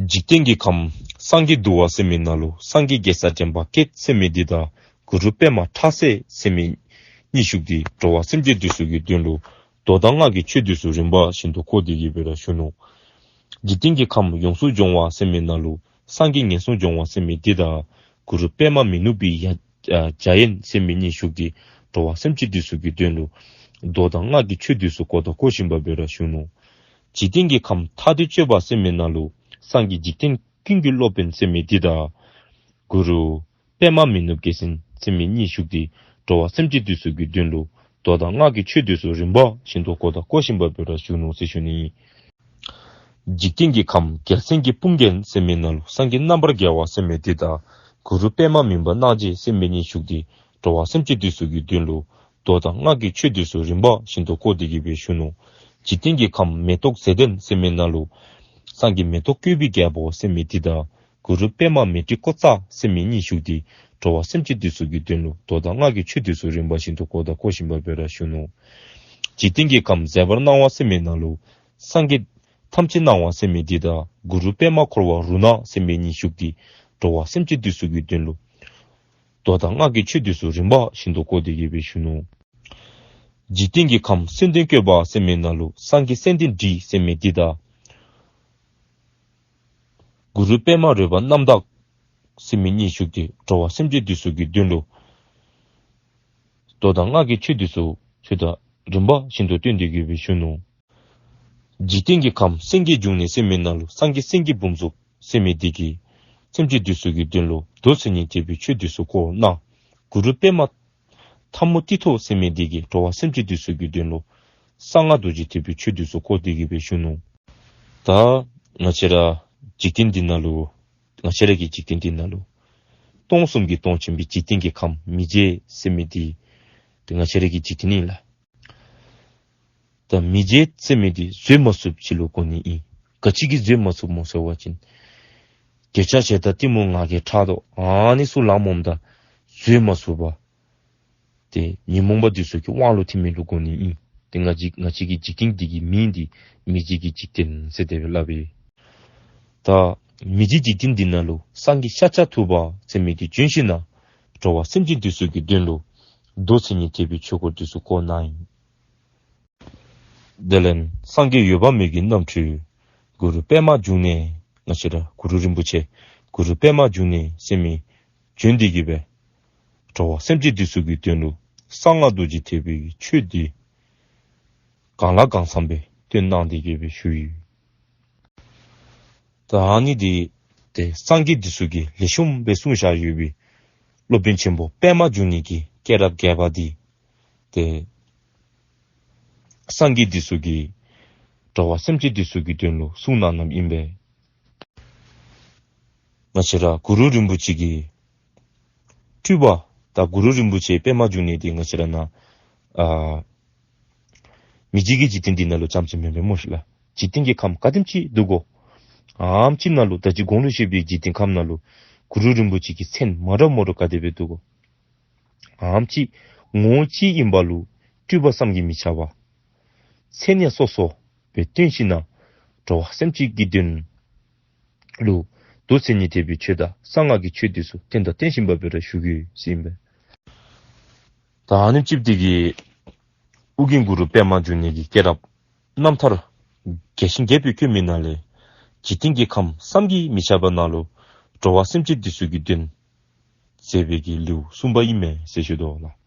འཇིག་རྟེན་གྱི་ཁམས་སངས་རྒྱས་འདུ་བ་ཟེར་མི་ནང་ལུ་སངས་རྒྱས་རྒྱལ་སྲས་འདྲེན་པ་བརྒྱད་ཟེར་མི་འདི་དང་གུ་རུ་པདྨ་ཁྲ་ཟས་ཟེར་མི་གཉིས་བཞུགས་ཏེ་འགྲོ་བ་སེམས་ཅན་འདི་ཚུ་གི་དོན་ལུ་མདོ་དང་སྔགས་ཀྱི་ཆོས་འདི་ཚུ་རིམ་པ་བཞིན་དུ་གོ་སྟེ་གི་སྦེ་ར་ཞུ་ནུག། འཇིག་རྟེན་གྱི་ཁམས་ཡོངས་སུ་སྦྱོང་བ་ཟེར་མི་ནང་ལུ་སངས་རྒྱས་ངན་སོང་སྦྱོང་བ་ཟེར་མི་འདི་དང་གུ་རུ་པདྨ་མི་ནུབ་པའི་ཡ་ཨ་འཇའ་ཡན་ཟེར་མི་གཉིས་བཞུགས་ཏེ་འགྲོ་བ་སེམས་ཅན་འདི་ཚུ་གི་དོན་ལུ་མདོ་དང་སྔགས་ཀྱི་ཆོས་འདི་ཚུ་གོ་དང་གོ་བཞིན་པ་སྦེ་ར་ཞུ་ནུག། འཇིག་རྟེན་གྱི་ཁམས་ཐ་དད་སྤྱོད་པ་ཟེར་མི་ནང་ལུ་སངས་རྒྱས་འཇིག་རྟེན་ཀུན་གྱི་སློབ་དཔོན་ཟེར་མི་འདི་དང་གུ་རུ་པདྨ་མི་ནུབ་རྒྱལ་མཚན་ཟེར་མི་གཉིས་བཞུགས་ཏེ་འགྲོ་བ་སེམས་ཅན་འདི་ཚུ་གི་དོན་ལུ་མདོ་དང་སྔགས་ཀྱི་ཆོས་འདི་ཚུ་རིམ་པ་བཞིན་དུ་གོ་དང་གོ་བཞིན་པ་སྦེ་ར་ཞུ་ནུག་ཟེར་ཞུ་ནི། འཇིག་རྟེན་གྱི་ཁམས་རྒྱལ་མཚན་གྱི་དཔུང་རྒྱན་ཟེར་མི་ནང་ལུ་སངས་རྒྱས་རྣམ་པར་རྒྱལ་བ་ཟེར་མི་འདི་དང་གུ་རུ་པདྨ་མུན་པ་སྣང་བྱེད་ཟེར་མི་གཉིས་བཞུགས་ཏེ་འགྲོ་བ་སེམས་ཅན་འདི་ཚུ་གི་དོན་ལུ་མདོ་དང་སྔགས་ཀྱི་ཆོས་འདི་ཚུ་རིམ་པ་བཞིན་དུ་གོ་སྟེ་གི་སྦེ་ཞུ་ནུག། འཇིག་རྟེན་གྱི་ཁམས་མེ་ཏོག་མཛེས་ལྡན་ཟེར་མི་ནང་ལུ་སངས་རྒྱས་མེ་ཏོག་བཀོད་པའི་རྒྱལ་པོ་ཟེར་མི་འདི་དང་གུ་རུ་པདྨ་མེ་ཏྲི་ཀོ་ཙ་ཟེར་མི་གཉིས་བཞུགས་ཏེ་འགྲོ་བ་སེམས་ཅན་འདི་ཚུ་གི་དོན་ལུ་མདོ་དང་སྔགས་ཀྱི་ཆོས་འདི་ཚུ་རིམ་པ་བཞིན་དུ་གོ་དང་གོ་བཞིན་པ་སྦེ་ར་ཞུ་ནུག། འཇིག་རྟེན་གྱི་ཁམས་མཛེས་པར་སྣང་བ་ཟེར་མི་ནང་ལུ་སངས་རྒྱས་ཐམས་ཅད་སྣང་བ་ཟེར་མི་འདི་དང་གུ་རུ་པདྨ་འཁོར་བ་རུ་ནག་ཟེར་མི་གཉིས་བཞུགས་ཏེ་འགྲོ་བ་སེམས་ཅན་འདི་ཚུ་གི་དོན་ལུ་མདོ་དང་སྔགས་ཀྱི་ཆོས་འདི་ཚུ་རིམ་པ་བཞིན་དུ་གོ་སྟེ་གི་སྦེ་ཞུ་ནུག། འཇིག་རྟེན་གྱི་ཁམས་སེང་ལྡེང་བཀོད་པ་ཟེར་མི་ནང་ལུ་སངས་རྒྱས་སེང་ལྡེང་འབྲི་ཟེར་མི་འདི་དང་གུ་རུ་པདྨ་རོལ་པ་རྣམ་དག་ཟེར་མི་གཉིས་བཞུགས་ཏེ་འགྲོ་བ་སེམས་ཅན་འདི་ཚུ་གི་དོན་ལུ་མདོ་དང་སྔགས་ཀྱི་ཆོས་འདི་ཚུ་ཆོས་དང་རིམ་པ་བཞིན་དུ་སྟོན་ཏེ་གི་སྦེ་ཞུ་ནུག། འཇིག་རྟེན་གྱི་ཁམས་སེང་གེའི་འབྱུང་གནས་ཟེར་མི་ནང་ལུ་སངས་རྒྱས་སེང་གེ་འབུམ་ཚུགས་ཟེར་མི་འདི་གིས་སེམས་ཅན་འདི་ཚུ་གི་དོན་ལུ་མདོ་མཚན་ཉིད་ཐེག་པའི་ཆོས་འདི་ཚུ་བསྐོར་གནང་། གུ་རུ་པདྨ་ཐལ་མོ་ཏི་ཐོག་ཟེར་མི་འདི་གིས་འགྲོ་བ་སེམས་ཅན་འདི་ཚུ་གི་དོན་ལུ་གསང་སྔགས་རྡོ་རྗེ་ཐེག་པའི་ཆོས་འདི་ཚུ་བསྐོར་ཏེ་གི་སྦེ་ཞུ་ནུག། ད་ང་བཅས་ར་འཇིག་རྟེན་འདི་ནང་ལུ་ང་བཅས་ར་གི་འཇིག་རྟེན་འདི་ནང་ལུ་སྟོང་གསུམ་གྱི་སྟོང་ཆེན་པོའི་འཇིག་རྟེན་གྱི་ཁམས་མི་མཇེད་ཟེར་མི་འདི་ཏེ་ང་བཅས་ར་གི་འཇིག་རྟེན་ཨིན་ལགས། ད་མི་མཇེད་ཟེར་མི་འདི་བཟོད་མ་ཚུགསཔ་ཅིག་ལུ་གོ་ནི་ཨིན། ག་ཅི་གིས་བཟོད་མ་ཚུགསཔ་སྨོ་ཟེར་བ་ཅིན་འདོད་ཆགས་ཞེ་སྡང་གཏི་མུག་ང་རྒྱལ་ཕྲག་དོག་ཨ་ནི་ཚུ་ལངམ་ད་བཟོད་མ་ཚུགས་པར་ཏེ་ཉོན་མོངས་པ་འདི་ཚུ་གི་དབང་ལུ་ཐིམ་མི་ལུ་གོ་ནི་ཨིན། ཏེ་ང་བཅས་ང་བཅས་ཀྱི་འཇིག་རྟེན་འདི་གི་མིང་འདི་མི་མཇེད་ཀྱི་འཇིག་རྟེན་ཟེར་དེ་སྦེ་སླབ་ཨིན། ད་མི་མཇེད་འཇིག་རྟེན་འདི་ནང་ལུ་སངས་རྒྱས་ཤཱཀྱ་ཐུབ་པ་ཟེར་མི་འདི་བྱོན་ཞིནམ་ལས་འགྲོ་བ་སེམས་ཅན་འདི་ཚུ་གི་དོན་ལུ་མདོ་མཚན་ཉིད་ཐེག་པའི་ཆོས་སྐོར་འདི་ཚུ་བསྐོར་གནང་ཡི། དེ་ལས་སངས་རྒྱས་འོད་དཔག་མེད་ཀྱི་རྣམ་འཕྲུལ་གུ་རུ་པདྨ་འབྱུང་གནས་ང་བཅས་ར་གུ་རུ་རིན་པོ་ཆེ་གུ་རུ་པདྨ་འབྱུང་གནས་ཟེར་མི་བྱོན་ཏེ་གི་སྦེ་ འགྲོ་བ་སེམས་ཅན་འདི་ཚུ་གི་དོན་ལུ་གསང་སྔགས་རྡོ་རྗེ་ཐེག་པའི་ཆོས་འདི་གང་ལ་གང་འཚམས་སྦེ་སྟོན་གནང་སྟེ་གི་སྦེ་བཞུགས་ཡོད། ད་ཨ་ནི་འདི་ཏེ་སངས་རྒྱས་འདི་ཚུ་གིས་ལེགས་ཤོམ་སྦེ་གསུངས་བཞག་ཡོད་པའི་སློབ་དཔོན་ཆེན་པོ་པདྨ་འབྱུང་གནས་ཀྱི་སྐྱེས་རབས་བརྒྱད་པ་འདི་ཏེ་སངས་རྒྱས་འདི་ཚུ་གིས་འགྲོ་བ་སེམས་ཅན་འདི་ཚུ་གི་དོན་ལུ་གསུངས་གནངམ་ཨིན་པས། ང་བཅས་ར་གུ་རུ་རིན་པོ་ཆེ་གི་སྤྲུལ་པ་དང་གུ་རུ་རིན་པོ་ཆེ་པདྨ་འབྱུང་གནས་འདི་ང་བཅས་ར་ནཱ་ཨ་མི་མཇེད་ཀྱི་འཇིག་རྟེན་འདི་ནང་ལུ་རྐྱངམ་ཅིག་མེན་པས་སྨོ་ཤིག་ལགས། འཇིག་རྟེན་གྱི་ཁམས་ག་དེམ་ཅིག་འདུག་གོ། ཨ་ནེམ་ཅིག་ནང་ལུ་ད་ཅི་གོང་ལུ་བཤད་པའི་འཇིག་རྟེན་ཁམས་ནང་ལུ་གུ་རུ་རིན་པོ་ཆེ་གི་མཚན་མ་འདྲཝ་མ་འདྲཝ་ག་དེ་སྦེ་འདུག་གོ། ཨ་ནེམ་ཅིག་ངོ་བོ་གཅིག་ཨིན་པ་ལུ་སྤྲུལ་པ་བསམ་གྱིས་མི་ཁྱབ་པ། མཚན་ཡང་སོ་སོ་སྦེ་སྟོན་ཞིནམ་ལས་འགྲོ་བ་སེམས་ཅན་གྱི་དོན་ལུ་མདོ་མཚན་ཉིད་ཐེག་པའི་ཆོས་དང་གསང་སྔགས་ཀྱི་ཆོས་འདི་ཚུ་བསྟན་དང་བསྟན་བཞིན་པ་སྦེ་ར་བཞུགས་ཡོད་ཟེར་ཨིན་པས། ད་ཨ་ནེམ་ཅིག་འདི་གིས་ཨོ་རྒྱན་གུ་རུ་པདྨ་འབྱུང་གནས་ཀྱི་སྐྱེས་རབས་རྣམ་ཐར་རྒྱས་ཤིང་རྒྱས་པར་བཀོད་མི་ནང་ལས་འཇིག་རྟེན་གྱི་ཁམས་བསམ་གྱིས་མི་ཁྱབ་པ་ནང་ལུ་འགྲོ་བ་སེམས་ཅན་འདི་ཚུ་གི་དོན་མཛད་པའི་གི་ལེའུ་གསུམ་པ་ཨིན་མས་ཟེར་ཞུ་དོ་ལགས།